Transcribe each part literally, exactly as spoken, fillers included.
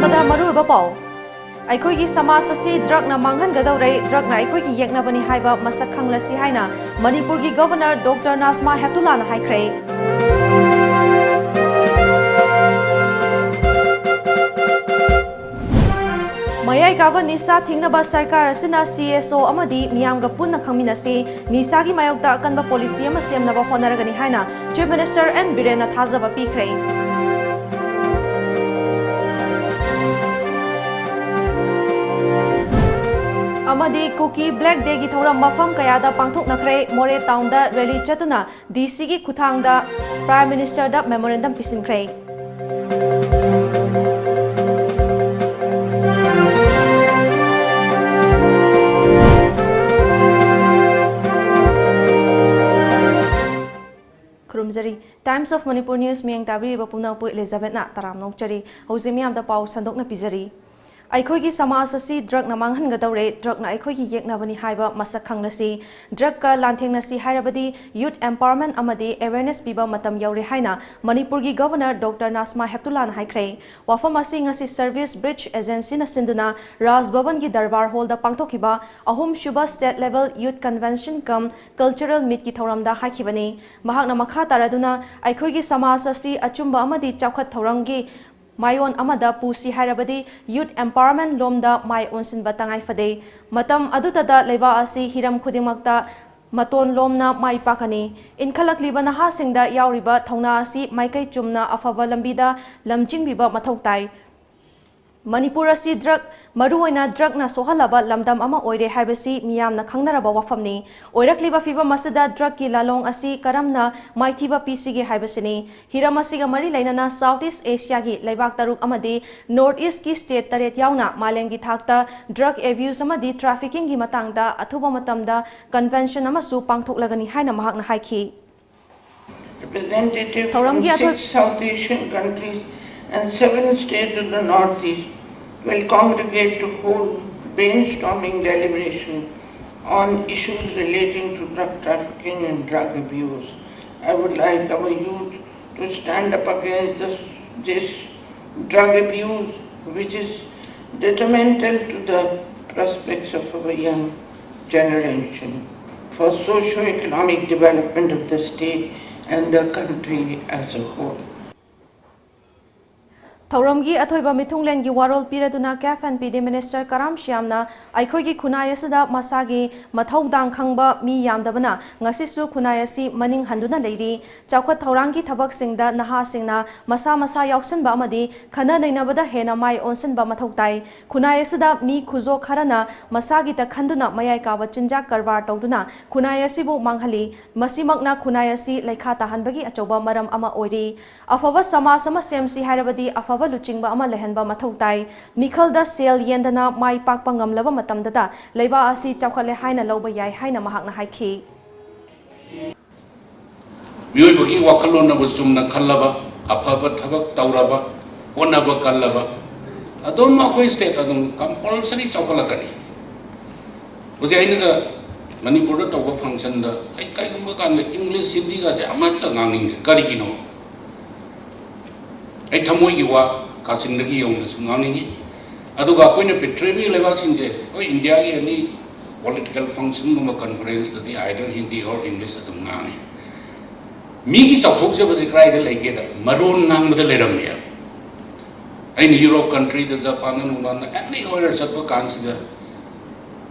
ꯃꯔꯨꯑꯣꯏꯕ ꯄꯥꯎ꯫ ꯑꯩꯈꯣꯏꯒꯤ ꯁꯃꯥꯖ ꯑꯁꯤ ꯗ꯭ꯔꯒꯅ ꯃꯥꯡꯍꯟꯒꯗꯧꯔꯦ, ꯗ꯭ꯔꯒꯅ ꯑꯩꯈꯣꯏꯒꯤ ꯌꯦꯛꯅꯕꯅꯤ ꯍꯥꯏꯕ ꯃꯁꯛ ꯈꯪꯂꯁꯤ ꯍꯥꯏꯅ ꯃꯅꯤꯄꯨꯔꯒꯤ ꯒꯚꯔꯅꯔ ꯗꯣꯛꯇꯔ ꯅꯥꯖꯃꯥ ꯍꯦꯞꯇꯨꯂꯥꯅ ꯍꯥꯏꯈ꯭ꯔꯦ꯫ ꯃꯌꯥꯏ ꯀꯥꯕ ꯅꯤꯁꯥ ꯊꯤꯡꯅꯕ ꯁꯔꯀꯥꯔ ꯑꯁꯤꯅ ꯁꯤ ꯑꯦꯁ ꯑꯣ ꯑꯃꯗꯤ ꯃꯤꯌꯥꯝꯒ ꯄꯨꯟꯅ ꯈꯪꯃꯤꯟꯅꯁꯤ, ꯅꯤꯁꯥꯒꯤ ꯃꯥꯌꯣꯛꯇ ꯑꯀꯟꯕ ꯄꯣꯂꯤꯁꯤ ꯑꯃ ꯁꯦꯝꯅꯕ ꯍꯣꯠꯅꯔꯒꯅꯤ ꯍꯥꯏꯅ ꯆꯤꯐ ꯃꯤꯅꯤꯁꯇꯔ ꯑꯦꯟ ꯕꯤꯔꯦꯟꯅ ꯊꯥꯖꯕ ꯄꯤꯈ꯭ꯔꯦ꯫ ꯑꯃꯗꯤ ꯀꯨꯀꯤ ꯕ꯭ꯂꯦꯛ ꯗꯦꯒꯤ ꯊꯧꯔꯝ ꯃꯐꯝ ꯀꯌꯥꯗ ꯄꯥꯡꯊꯣꯛꯅꯈ꯭ꯔꯦ꯫ ꯃꯣꯔꯦ ꯇꯥꯎꯟꯗ ꯔꯦꯂꯤ ꯆꯠꯇꯨꯅ ꯗꯤ ꯁꯤꯒꯤ ꯈꯨꯠꯊꯥꯡꯗ ꯄ꯭ꯔꯥꯏꯝ ꯃꯤꯅꯤꯁꯇꯔꯗ ꯃꯦꯃꯣꯔꯦꯟꯗꯝ ꯄꯤꯁꯤꯟꯈ꯭ꯔꯦ꯫ ꯈꯨꯔꯨꯝꯖꯔꯤ꯫ Times of Manipur News ꯃꯤꯠꯌꯦꯡ ꯇꯥꯕꯤꯔꯤꯕ ꯄꯨꯝꯅꯃꯛꯄꯨ ꯏꯂꯤꯖꯥꯕꯦꯠꯅ ꯇꯔꯥꯝꯅ ꯑꯣꯛꯆꯔꯤ꯫ ꯍꯧꯖꯤꯛ ꯃꯤꯌꯥꯝꯗ ꯄꯥꯎ ꯁꯟꯗꯣꯛꯅ ꯄꯤꯖꯔꯤ꯫ ꯑꯩꯈꯣꯏꯒꯤ ꯁꯃꯥꯖ ꯑꯁꯤ ꯗ꯭ꯔꯒꯅ ꯃꯥꯡꯍꯟꯒꯗꯧꯔꯦ, ꯗ꯭ꯔꯒꯅ ꯑꯩꯈꯣꯏꯒꯤ ꯌꯦꯛꯅꯕꯅꯤ ꯍꯥꯏꯕ ꯃꯁꯛ ꯈꯪꯂꯁꯤ꯫ ꯗ꯭ꯔꯒꯀ ꯂꯥꯟꯊꯦꯡꯅꯁꯤ ꯍꯥꯏꯔꯕꯗꯤ ꯌꯨꯊ ꯑꯦꯝꯄꯥꯋꯔꯃꯦꯟꯠ ꯑꯃꯗꯤ ꯑꯦꯋꯦꯌꯔꯅꯦꯁ ꯄꯤꯕ ꯃꯇꯝ ꯌꯧꯔꯦ ꯍꯥꯏꯅ ꯃꯅꯤꯄꯨꯔꯒꯤ ꯒꯚꯔꯅꯔ ꯗꯣꯛꯇꯔ ꯅꯥꯖꯃꯥ ꯍꯦꯞꯇꯨꯂꯥꯅ ꯍꯥꯏꯈ꯭ꯔꯦ꯫ ꯋꯥꯐꯝ ꯑꯁꯤ ꯉꯁꯤ ꯁꯔꯚꯤꯁ ꯕ꯭ꯔꯤꯖ ꯑꯦꯖꯦꯟꯁꯤꯅ ꯁꯤꯟꯗꯨꯅ ꯔꯥꯖ ꯚꯕꯟꯒꯤ ꯗꯔꯕꯥꯔ ꯍꯣꯜꯗ ꯄꯥꯡꯊꯣꯛꯈꯤꯕ ꯑꯍꯨꯝꯁꯨꯕ ꯁ꯭ꯇꯦꯠ ꯂꯦꯚꯦꯜ ꯌꯨꯊ ꯀꯟꯚꯦꯟꯁꯟ ꯀꯝ ꯀꯜꯆꯔꯦꯜ ꯃꯤꯠꯀꯤ ꯊꯧꯔꯝꯗ ꯍꯥꯏꯈꯤꯕꯅꯤ꯫ ꯃꯍꯥꯛꯅ ꯃꯈꯥ ꯇꯥꯔꯗꯨꯅ ꯑꯩꯈꯣꯏꯒꯤ ꯁꯃꯥꯖ ꯑꯁꯤ ꯑꯆꯨꯝꯕ ꯑꯃꯗꯤ ꯆꯥꯎꯈꯠ ꯊꯧꯔꯝꯒꯤ ꯃꯥꯏꯑꯣꯟ ꯑꯃꯗ ꯄꯨꯁꯤ ꯍꯥꯏꯔꯕꯗꯤ ꯌꯨꯊ ꯑꯦꯝꯄꯥꯋꯔꯃꯦꯟꯠ ꯂꯣꯝꯗ ꯃꯥꯏ ꯑꯣꯟꯁꯤꯟꯕ ꯇꯉꯥꯏ ꯐꯗꯦ꯫ ꯃꯇꯝ ꯑꯗꯨꯗꯇ ꯂꯩꯕꯥꯛ ꯑꯁꯤ ꯍꯤꯔꯝ ꯈꯨꯗꯤꯡꯃꯛꯇ ꯃꯇꯣꯟ ꯂꯣꯝꯅ ꯃꯥꯏ ꯄꯥꯛꯀꯅꯤ꯫ ꯏꯟꯈꯠꯂꯛꯂꯤꯕ ꯅꯍꯥꯁꯤꯡꯗ ꯌꯥꯎꯔꯤꯕ ꯊꯧꯅꯥ ꯑꯁꯤ ꯃꯥꯏꯀꯩ ꯆꯨꯝꯅ ꯑꯐꯕ ꯂꯝꯕꯤꯗ ꯂꯝꯖꯤꯡꯕꯤꯕ ꯃꯊꯧ ꯇꯥꯏ꯫ ꯃꯅꯤꯄꯨꯔ ꯑꯁꯤ ꯗ꯭ꯔꯒ, ꯃꯔꯨꯑꯣꯏꯅ ꯗ꯭ꯔꯒꯅ ꯁꯣꯛꯍꯜꯂꯕ ꯂꯝꯗꯝ ꯑꯃ ꯑꯣꯏꯔꯦ ꯍꯥꯏꯕꯁꯤ ꯃꯤꯌꯥꯝꯅ ꯈꯪꯅꯔꯕ ꯋꯥꯐꯝꯅꯤ꯫ ꯑꯣꯏꯔꯛꯂꯤꯕ ꯐꯤꯚꯝ ꯑꯁꯤꯗ ꯗ꯭ꯔꯒꯀꯤ ꯂꯥꯂꯣꯡ ꯑꯁꯤ ꯀꯔꯝꯅ ꯃꯥꯏꯊꯤꯕ ꯄꯤꯁꯤꯒꯦ ꯍꯥꯏꯕꯁꯤꯅꯤ꯫ ꯍꯤꯔꯝ ꯑꯁꯤꯒ ꯃꯔꯤ ꯂꯩꯅꯅ ꯁꯥꯎꯊ ꯏꯁ ꯑꯦꯁꯤꯌꯥꯒꯤ ꯂꯩꯕꯥꯛ ꯇꯔꯨꯛ ꯑꯃꯗꯤ ꯅꯣꯔꯊ ꯏꯁꯀꯤ ꯁ꯭ꯇꯦꯠ ꯇꯔꯦꯠ ꯌꯥꯎꯅ ꯃꯥꯂꯦꯝꯒꯤ ꯊꯥꯛꯇ ꯗ꯭ꯔꯒ ꯑꯦꯕ꯭ꯌꯨꯁ ꯑꯃꯗꯤ ꯇ꯭ꯔꯥꯐꯤꯀꯤꯡꯒꯤ ꯃꯇꯥꯡꯗ ꯑꯊꯨꯕ ꯃꯇꯝꯗ ꯀꯟꯚꯦꯟꯁꯟ ꯑꯃꯁꯨ ꯄꯥꯡꯊꯣꯛꯂꯒꯅꯤ ꯍꯥꯏꯅ ꯃꯍꯥꯛꯅ ꯍꯥꯏꯈꯤ꯫ Representatives from ꯊꯧꯔꯝꯒꯤ ꯑꯊꯣꯏ- six South Asian countries and seven states of the Northeast will congregate to hold brainstorming deliberation on issues relating to drug trafficking and drug abuse. I would like our youth to stand up against this, this drug abuse which is detrimental to the prospects of our young generation for socio-economic development of the state and the country as a whole. ꯊꯧꯔꯝꯒꯤ ꯑꯊꯣꯏꯕ ꯃꯤꯊꯨꯡꯂꯦꯟꯒꯤ ꯋꯥꯔꯣꯜ ꯄꯤꯔꯗꯨꯅ ꯀꯦꯐ N P ꯗꯤ minister ꯀꯔꯥꯝ ꯁ꯭ꯌꯥꯝꯅ ꯑꯩꯈꯣꯏꯒꯤ ꯈꯨꯟꯅꯥꯏ ꯑꯁꯤꯗ ꯃꯁꯥꯒꯤ ꯃꯊꯧꯗꯥꯡ ꯈꯪꯕ ꯃꯤ ꯌꯥꯝꯗꯕꯅ ꯉꯁꯤꯁꯨ ꯈꯨꯟꯅꯥꯏ ꯑꯁꯤ ꯃꯅꯤꯡ ꯍꯟꯗꯨꯅ ꯂꯩꯔꯤ꯫ ꯆꯥꯎꯈꯠ ꯊꯧꯔꯥꯡꯒꯤ ꯊꯕꯛꯁꯤꯡꯗ ꯅꯍꯥꯁꯤꯡꯅ ꯃꯁꯥ ꯃꯁꯥ ꯌꯥꯎꯁꯤꯟꯕ ꯑꯃꯗꯤ ꯈꯟꯅ ꯅꯩꯅꯕꯗ ꯍꯦꯟꯅ ꯃꯥꯏ ꯑꯣꯟꯁꯤꯟꯕ ꯃꯊꯧ ꯇꯥꯏ꯫ ꯈꯨꯟꯅꯥꯏ ꯑꯁꯤꯗ ꯃꯤ ꯈꯨꯖꯣ ꯈꯔꯅ ꯃꯁꯥꯒꯤꯇ ꯈꯟꯗꯨꯅ ꯃꯌꯥꯏ ꯀꯥꯕ ꯆꯤꯟꯖꯥꯛ ꯀꯔꯕꯥꯔ ꯇꯧꯗꯨꯅ ꯈꯨꯟꯅꯥꯏ ꯑꯁꯤꯕꯨ ꯃꯥꯡꯍꯜꯂꯤ꯫ ꯃꯁꯤꯃꯛꯅ ꯈꯨꯟꯅꯥꯏ ꯑꯁꯤ ꯂꯩꯈꯥ ꯇꯥꯍꯟꯕꯒꯤ ꯑꯆꯧꯕ ꯃꯔꯝ ꯑꯃ ꯑꯣꯏꯔꯤ꯫ ꯑꯐꯕ ꯁꯃꯥꯖ ꯑꯃ ꯁꯦꯝꯁꯤ ꯍꯥꯏꯔꯕꯗꯤ ꯑꯐꯕ ꯂꯨꯆꯤꯡꯕ ꯑꯃ ꯂꯩꯍꯟꯕ ꯃꯊꯧ ꯇꯥꯏ꯫ ꯃꯤꯈꯜꯗ ꯁꯦꯜ ꯌꯦꯟꯗꯅ ꯃꯥꯏ ꯄꯥꯛꯄ ꯉꯝꯂꯕ ꯃꯇꯝꯗꯇ ꯂꯩꯕꯥꯛ ꯑꯁꯤ ꯆꯥꯎꯈꯠꯂꯦ ꯍꯥꯏꯅ ꯂꯧꯕ ꯌꯥꯏ ꯍꯥꯏꯅ ꯃꯍꯥꯛꯅ ꯍꯥꯏꯈꯤ꯫ ꯃꯤꯑꯣꯏꯕꯒꯤ ꯋꯥꯈꯜꯂꯣꯟꯅꯕꯨ ꯆꯨꯝꯅ ꯈꯜꯂꯕ, ꯑꯐꯕ ꯊꯕꯛ ꯇꯧꯔꯕ, ꯍꯣꯠꯅꯕ ꯀꯜꯂꯕ, ꯑꯗꯨꯝ ꯑꯩꯈꯣꯏ state ꯑꯗꯨꯝ compulsory ꯆꯥꯎꯈꯠꯂꯛꯀꯅꯤ꯫ ꯍꯧꯖꯤꯛ ꯑꯩꯅꯒ ꯃꯅꯤꯄꯨꯔꯗ ꯇꯧꯕ functionꯗ ꯑꯩ ꯀꯔꯤꯒꯨꯝꯕ ꯀꯥꯟꯗ English, Hindiꯒꯁꯦ ꯑꯃꯠꯇ ꯉꯥꯡꯅꯤꯡꯗꯦ꯫ ꯀꯔꯤꯒꯤꯅꯣ? ꯑꯩ ꯊꯃꯣꯏꯒꯤ ꯋꯥ ꯀꯥꯆꯤꯟꯗꯒꯤ ꯌꯧꯅꯁꯨ ꯉꯥꯡꯅꯤꯡꯉꯤ꯫ ꯑꯗꯨꯒ ꯑꯩꯈꯣꯏꯅ ꯄ꯭ꯔꯤꯊꯤꯕꯤꯒꯤ ꯂꯩꯕꯥꯛꯁꯤꯡꯁꯦ, ꯍꯣꯏ, Indiaꯒꯤ any political functionꯒꯨꯝꯕ conferenceꯇꯗꯤ either Hindi or English ꯑꯗꯨꯝ ꯉꯥꯡꯉꯤ꯫ ꯃꯤꯒꯤ ꯆꯥꯎꯊꯣꯛꯆꯕꯁꯦ ꯀꯗꯥꯏꯗ ꯂꯩꯒꯦꯗ ꯃꯔꯣꯟ ꯉꯥꯡꯕꯗ ꯂꯩꯔꯝꯃꯦꯕ꯫ ꯑꯩꯅ Europe countryꯗ, Japanꯗ, ꯅꯨꯡꯕꯥꯟꯗ anywhere ꯆꯠꯄ ꯀꯥꯟꯁꯤꯗ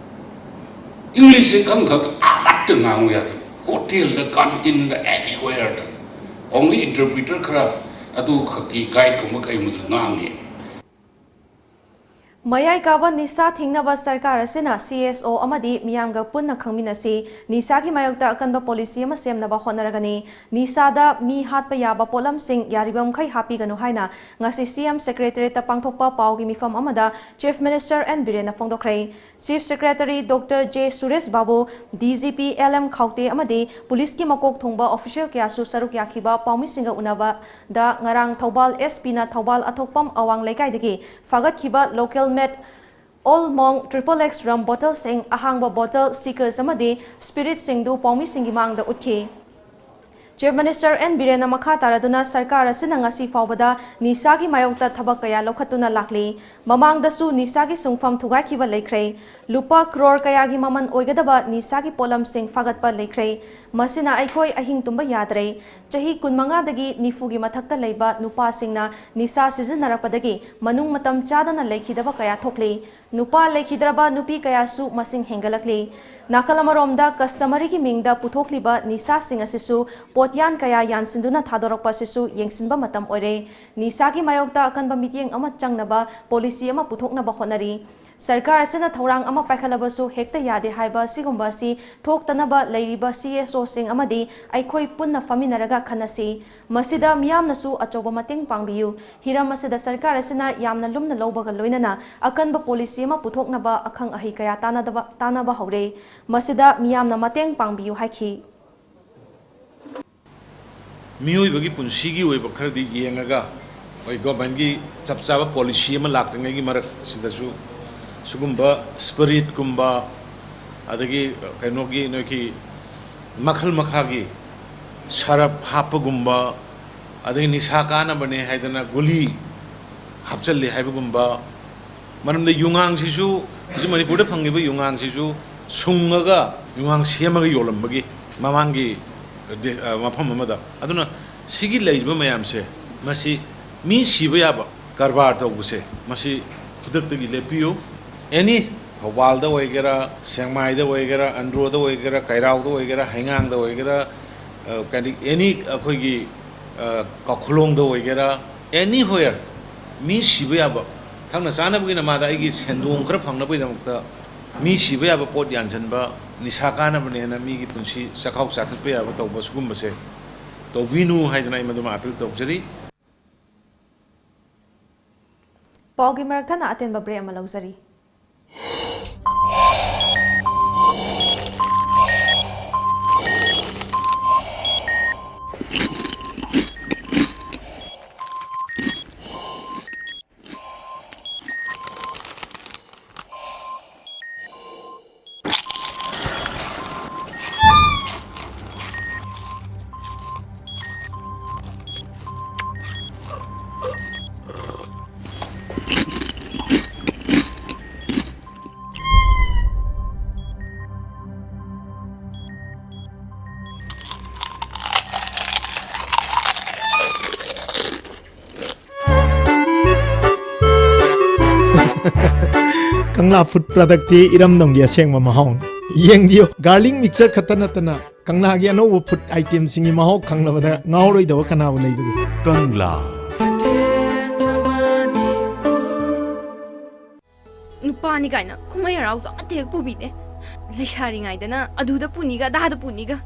Englishꯁꯦ ꯈꯪꯈꯛ ꯑꯃꯠꯇ ꯉꯥꯡꯉꯨ ꯌꯥꯗꯦ꯫ Hotelꯗ, canteen anywhereꯗ only interpreter ꯈꯔ ꯑꯗꯨ ꯈꯛꯀꯤ guideꯀꯨꯝꯕ ꯀꯩꯒꯨꯝꯕꯗꯨ ꯉꯥꯡꯉꯦ꯫ ꯃꯌꯥꯏ ꯀꯥꯕ ꯅꯤꯁꯥ ꯊꯤꯡꯅꯕ ꯁꯔꯀꯥꯔ ꯑꯁꯤꯅ C S O ꯑꯃꯗꯤ ꯃꯤꯌꯥꯝꯒ ꯄꯨꯟꯅ ꯈꯪꯃꯤꯟꯅꯁꯤ, ꯅꯤꯁꯥꯒꯤ ꯃꯥꯌꯣꯛꯇ ꯑꯀꯟꯕ policy ꯑꯃ ꯁꯦꯝꯅꯕ ꯍꯣꯠꯅꯔꯒꯅꯤ꯫ ꯅꯤꯁꯥꯗ ꯃꯤ ꯍꯥꯠꯄ ꯌꯥꯕ ꯄꯣꯠꯂꯝꯁꯤꯡ ꯌꯥꯔꯤꯕꯃꯈꯩ ꯍꯥꯞꯄꯤꯒꯅꯨ ꯍꯥꯏꯅ ꯉꯁꯤ C M Secretariatꯇ ꯄꯥꯡꯊꯣꯛꯄ ꯄꯥꯎꯒꯤ ꯃꯤꯐꯝ ꯑꯃꯗ Chief Minister N Birenꯅ ꯐꯣꯡꯗꯣꯛꯈ꯭ꯔꯦ꯫ Chief Secretary Doctor J Suresh Babu, D G P L M Khaute ꯑꯃꯗꯤ ꯄꯨꯂꯤꯁꯀꯤ ꯃꯀꯣꯛ ꯊꯣꯡꯕ official ꯀꯌꯥꯁꯨ ꯁꯔꯨꯛ ꯌꯥꯈꯤꯕ ꯄꯥꯎꯃꯤꯁꯤꯡꯒ ꯎꯅꯕꯗ ꯉꯔꯥꯡ ꯊꯧꯕꯥꯜ S Pꯅ ꯊꯧꯕꯥꯜ ꯑꯊꯣꯛꯄꯝ ꯑꯋꯥꯡ ꯂꯩꯀꯥꯏꯗꯒꯤ ꯐꯥꯒꯠꯈꯤꯕ local made Old Monk triple X rum bottleꯁꯤꯡ, ꯑꯍꯥꯡꯕ bottle, stickers ꯑꯃꯗꯤ spiritꯁꯤꯡꯗꯨ ꯄꯥꯎꯃꯤꯁꯤꯡꯒꯤ ꯃꯥꯡꯗ ꯎꯠꯈꯤ꯫ Chief Minister N Birenna ꯃꯈꯥ ꯇꯥꯔꯗꯨꯅ ꯁꯔꯀꯥꯔ ꯑꯁꯤꯅ ꯉꯁꯤ ꯐꯥꯎꯕꯗ ꯅꯤꯁꯥꯒꯤ ꯃꯥꯌꯣꯛꯇ ꯊꯕꯛ ꯀꯌꯥ ꯂꯧꯈꯠꯇꯨꯅ ꯂꯥꯛꯂꯤ꯫ ꯃꯃꯥꯡꯗꯁꯨ ꯅꯤꯁꯥꯒꯤ ꯁꯨꯡꯐꯝ ꯊꯨꯒꯥꯏꯈꯤꯕ ꯂꯩꯈ꯭ꯔꯦ꯫ ꯂꯨꯄꯥ ꯀ꯭ꯔꯣꯔ ꯀꯌꯥꯒꯤ ꯃꯃꯜ ꯑꯣꯏꯒꯗꯕ ꯅꯤꯁꯥꯒꯤ ꯄꯣꯠꯂꯝꯁꯤꯡ ꯐꯥꯒꯠꯄ ꯂꯩꯈ꯭ꯔꯦ꯫ ꯃꯁꯤꯅ ꯑꯩꯈꯣꯏ ꯑꯍꯤꯡ ꯇꯨꯝꯕ ꯌꯥꯗ꯭ꯔꯦ꯫ ꯆꯍꯤ ꯀꯨꯟꯃꯉꯥꯗꯒꯤ ꯅꯤꯐꯨꯒꯤ ꯃꯊꯛꯇ ꯂꯩꯕ ꯅꯨꯄꯥꯁꯤꯡꯅ ꯅꯤꯁꯥ ꯁꯤꯖꯤꯟꯅꯔꯛꯄꯗꯒꯤ ꯃꯅꯨꯡ ꯃꯇꯝ ꯆꯥꯗꯅ ꯂꯩꯈꯤꯗꯕ ꯀꯌꯥ ꯊꯣꯛꯂꯤ꯫ ꯅꯨꯄꯥ ꯂꯩꯈꯤꯗ꯭ꯔꯕ ꯅꯨꯄꯤ ꯀꯌꯥꯁꯨ ꯃꯁꯤꯡ ꯍꯦꯟꯒꯠꯂꯛꯂꯤ꯫ ꯅꯥꯀꯜ ꯑꯃꯔꯣꯝꯗ customeryꯒꯤ ꯃꯤꯡꯗ ꯄꯨꯊꯣꯛꯂꯤꯕ ꯅꯤꯁꯥꯁꯤꯡ ꯑꯁꯤꯁꯨ ꯄꯣꯠꯌꯥꯟ ꯀꯌꯥ ꯌꯥꯟꯁꯤꯟꯗꯨꯅ ꯊꯥꯗꯣꯔꯛꯄ ꯑꯁꯤꯁꯨ ꯌꯦꯡꯁꯤꯟꯕ ꯃꯇꯝ ꯑꯣꯏꯔꯦ꯫ ꯅꯤꯁꯥꯒꯤ ꯃꯥꯌꯣꯛꯇ ꯑꯀꯟꯕ ꯃꯤꯠꯌꯦꯡ ꯑꯃ ꯆꯪꯅꯕ policy ꯑꯃ ꯄꯨꯊꯣꯛꯅꯕ ꯍꯣꯠꯅꯔꯤ꯫ ꯁꯔꯀꯥꯔ ꯑꯁꯤꯅ ꯊꯧꯔꯥꯡ ꯑꯃ ꯄꯥꯏꯈꯠꯂꯕꯁꯨ ꯍꯦꯛꯇ ꯌꯥꯗꯦ ꯍꯥꯏꯕ ꯑꯁꯤꯒꯨꯝꯕ ꯑꯁꯤ ꯊꯣꯛꯇꯅꯕ ꯂꯩꯔꯤꯕ C S Oꯁꯤꯡ ꯑꯃꯗꯤ ꯑꯩꯈꯣꯏ ꯄꯨꯟꯅ ꯐꯝꯃꯤꯟꯅꯔꯒ ꯈꯟꯅꯁꯤ꯫ ꯃꯁꯤꯗ ꯃꯤꯌꯥꯝꯅꯁꯨ ꯑꯆꯧꯕ ꯃꯇꯦꯡ ꯄꯥꯡꯕꯤꯌꯨ꯫ ꯍꯤꯔꯝ ꯑꯁꯤꯗ ꯁꯔꯀꯥꯔ ꯑꯁꯤꯅ ꯌꯥꯝꯅ ꯂꯨꯝꯅ ꯂꯧꯕꯒ ꯂꯣꯏꯅꯅ ꯑꯀꯟꯕ policy ꯑꯃ ꯄꯨꯊꯣꯛꯅꯕ ꯑꯈꯪ ꯑꯍꯩ ꯀꯌꯥ ꯇꯥꯟꯅꯗꯕ, ꯇꯥꯟꯅꯕ ꯍꯧꯔꯦ꯫ ꯃꯁꯤꯗ ꯃꯤꯌꯥꯝꯅ ꯃꯇꯦꯡ ꯄꯥꯡꯕꯤꯌꯨ ꯍꯥꯏꯈꯤ꯫ ꯃꯤꯑꯣꯏꯕꯒꯤ ꯄꯨꯟꯁꯤꯒꯤ ꯑꯣꯏꯕ ꯈꯔꯗꯤ ꯌꯦꯡꯉꯒ, ꯑꯩꯈꯣꯏ governmentꯀꯤ ꯆꯞ ꯆꯥꯕ policy ꯑꯃ ꯂꯥꯛꯇ꯭ꯔꯤꯉꯩꯒꯤ ꯃꯔꯛꯁꯤꯗꯁꯨ ꯁꯤꯒꯨꯝꯕ spiritꯀꯨꯝꯕ, ꯑꯗꯒꯤ ꯀꯩꯅꯣꯒꯤ, ꯅꯣꯏꯒꯤ ꯃꯈꯜ ꯃꯈꯥꯒꯤ ꯁꯔꯞ ꯍꯥꯞꯄꯒꯨꯝꯕ, ꯑꯗꯒꯤ ꯅꯤꯁꯥ ꯀꯥꯅꯕꯅꯦ ꯍꯥꯏꯗꯅ ꯒꯨꯂꯤ ꯍꯥꯞꯆꯜꯂꯦ ꯍꯥꯏꯕꯒꯨꯝꯕ, ꯃꯔꯝꯗꯤ ꯌꯨꯉꯥꯡꯁꯤꯁꯨ, ꯍꯧꯖꯤꯛ ꯃꯅꯤꯄꯨꯔꯗ ꯐꯪꯉꯤꯕ ꯌꯨꯉꯥꯡꯁꯤꯁꯨ ꯁꯨꯡꯉꯒ ꯌꯨꯉꯥꯡ ꯁꯦꯝꯃꯒ ꯌꯣꯜꯂꯝꯕꯒꯤ ꯃꯃꯥꯡꯒꯤ ꯗꯦ-, ꯑ, ꯃꯐꯝ ꯑꯃꯗ꯫ ꯑꯗꯨꯅ ꯁꯤꯒꯤ ꯂꯩꯔꯤꯕ ꯃꯌꯥꯝꯁꯦ, ꯃꯁꯤ ꯃꯤ ꯁꯤꯕ ꯌꯥꯕ ꯀꯔꯕꯥꯔ ꯇꯧꯕꯁꯦ, ꯃꯁꯤ ꯈꯨꯗꯛꯇꯒꯤ ꯂꯦꯞꯄꯤꯌꯨ꯫ Any, ꯊꯧꯕꯥꯜꯗ ꯑꯣꯏꯒꯦꯔꯥ, ꯁꯦꯡꯃꯥꯏꯗ ꯑꯣꯏꯒꯦꯔꯥ, ꯑꯟꯗ꯭ꯔꯣꯗ ꯑꯣꯏꯒꯦꯔꯥ, ꯀꯩꯔꯥꯎꯗ ꯑꯣꯏꯒꯦꯔꯥ, ꯍꯩꯉꯥꯡꯗ ꯑꯣꯏꯒꯦꯔꯥ, ꯑ, ꯀꯔꯤ, any ꯑꯩꯈꯣꯏꯒꯤ, ꯑ, ꯀꯥꯈꯨꯂꯣꯡꯗ ꯑꯣꯏꯒꯦꯔꯥ, anywhere ꯃꯤ ꯁꯤꯕ ꯌꯥꯕ, ꯊꯛꯅ ꯆꯥꯅꯕꯒꯤ ꯅꯃꯥꯗ ꯑꯩꯒꯤ ꯁꯦꯟꯗꯣꯡ ꯈꯔ ꯐꯪꯅꯕꯒꯤꯗꯃꯛꯇ ꯃꯤ ꯁꯤꯕ ꯌꯥꯕ ꯄꯣꯠ ꯌꯥꯟꯁꯤꯟꯕ, ꯅꯤꯁꯥ ꯀꯥꯅꯕꯅꯦꯅ ꯃꯤꯒꯤ ꯄꯨꯟꯁꯤ ꯆꯥꯛꯈꯥꯎ ꯆꯥꯊꯠꯄ ꯌꯥꯕ ꯇꯧꯕ, ꯁꯤꯒꯨꯝꯕꯁꯦ ꯇꯧꯕꯤꯅꯨ ꯍꯥꯏꯗꯅ ꯑꯩ ꯃꯗꯨꯃ appeal ꯇꯧꯖꯔꯤ꯫ ꯄꯥꯎꯒꯤ ꯃꯔꯛ ꯊꯠꯅ ꯑꯇꯦꯟꯕ break ꯑꯃ ꯂꯧꯖꯔꯤ꯫ ꯀꯪꯂꯥ ꯐꯨꯗ ꯄ꯭ꯔꯗꯛꯇꯤ ꯏꯔꯝꯗꯝꯒꯤ ꯑꯁꯦꯡꯕ ꯃꯍꯥꯎꯅꯤ꯫ ꯌꯦꯡꯕꯤꯌꯨ, ꯒꯥꯔꯂꯤꯛ ꯃꯤꯛꯆꯔ ꯈꯛꯇ ꯅꯠꯇꯅ ꯀꯪꯂꯥꯒꯤ ꯑꯅꯧꯕ ꯐꯨꯗ ꯑꯥꯏꯇꯦꯝꯁꯤꯡꯒꯤ ꯃꯍꯥꯎ ꯈꯪꯂꯕꯗ ꯉꯥꯎꯔꯣꯏꯗꯕ ꯀꯅꯥꯕꯨ ꯂꯩꯕꯒꯦ? ꯀꯪꯂꯥ꯫ ꯅꯨꯄꯥꯅꯤ ꯀꯥꯏꯅ ꯀꯨꯝꯍꯩ ꯍꯔꯥꯎꯁꯨ ꯑꯃꯠꯇ ꯍꯦꯛ ꯄꯨꯕꯤꯗꯦ꯫ ꯂꯩꯁꯥꯔꯤꯉꯩꯗꯅ ꯑꯗꯨꯗ ꯄꯨꯅꯤꯒ ꯑꯗꯥꯗ ꯄꯨꯅꯤꯒ꯫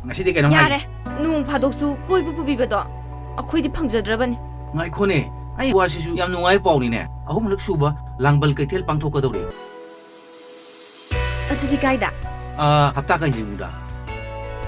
ꯉꯁꯤꯗꯤ ꯀꯩꯅꯣꯝ ꯍꯥꯏꯒꯦ꯫ ꯌꯥꯔꯦ, ꯅꯣꯡ ꯐꯥꯗꯣꯛꯁꯨ ꯀꯣꯏꯕ ꯄꯨꯕꯤꯕꯗꯣ ꯑꯩꯈꯣꯏꯗꯤ ꯐꯪꯖꯗ꯭ꯔꯕꯅꯤ꯫ ꯉꯥꯏꯈꯣꯅꯦ, ꯑꯩ ꯋꯥꯁꯤꯁꯨ ꯌꯥꯝ ꯅꯨꯡꯉꯥꯏꯕ ꯄꯥꯎꯅꯤꯅꯦ꯫ ꯑꯍꯨꯝꯂꯛ ꯁꯨꯕ ꯂꯥꯡꯕꯜ ꯀꯩꯊꯦꯜ ꯄꯥꯡꯊꯣꯛꯀꯗꯧꯔꯤ꯫ ꯑꯗꯨꯗꯤ ꯀꯥꯏꯗ? ꯑꯥ, ꯍꯞꯇꯥ ꯀꯥꯡꯖꯩꯕꯨꯡꯗ꯫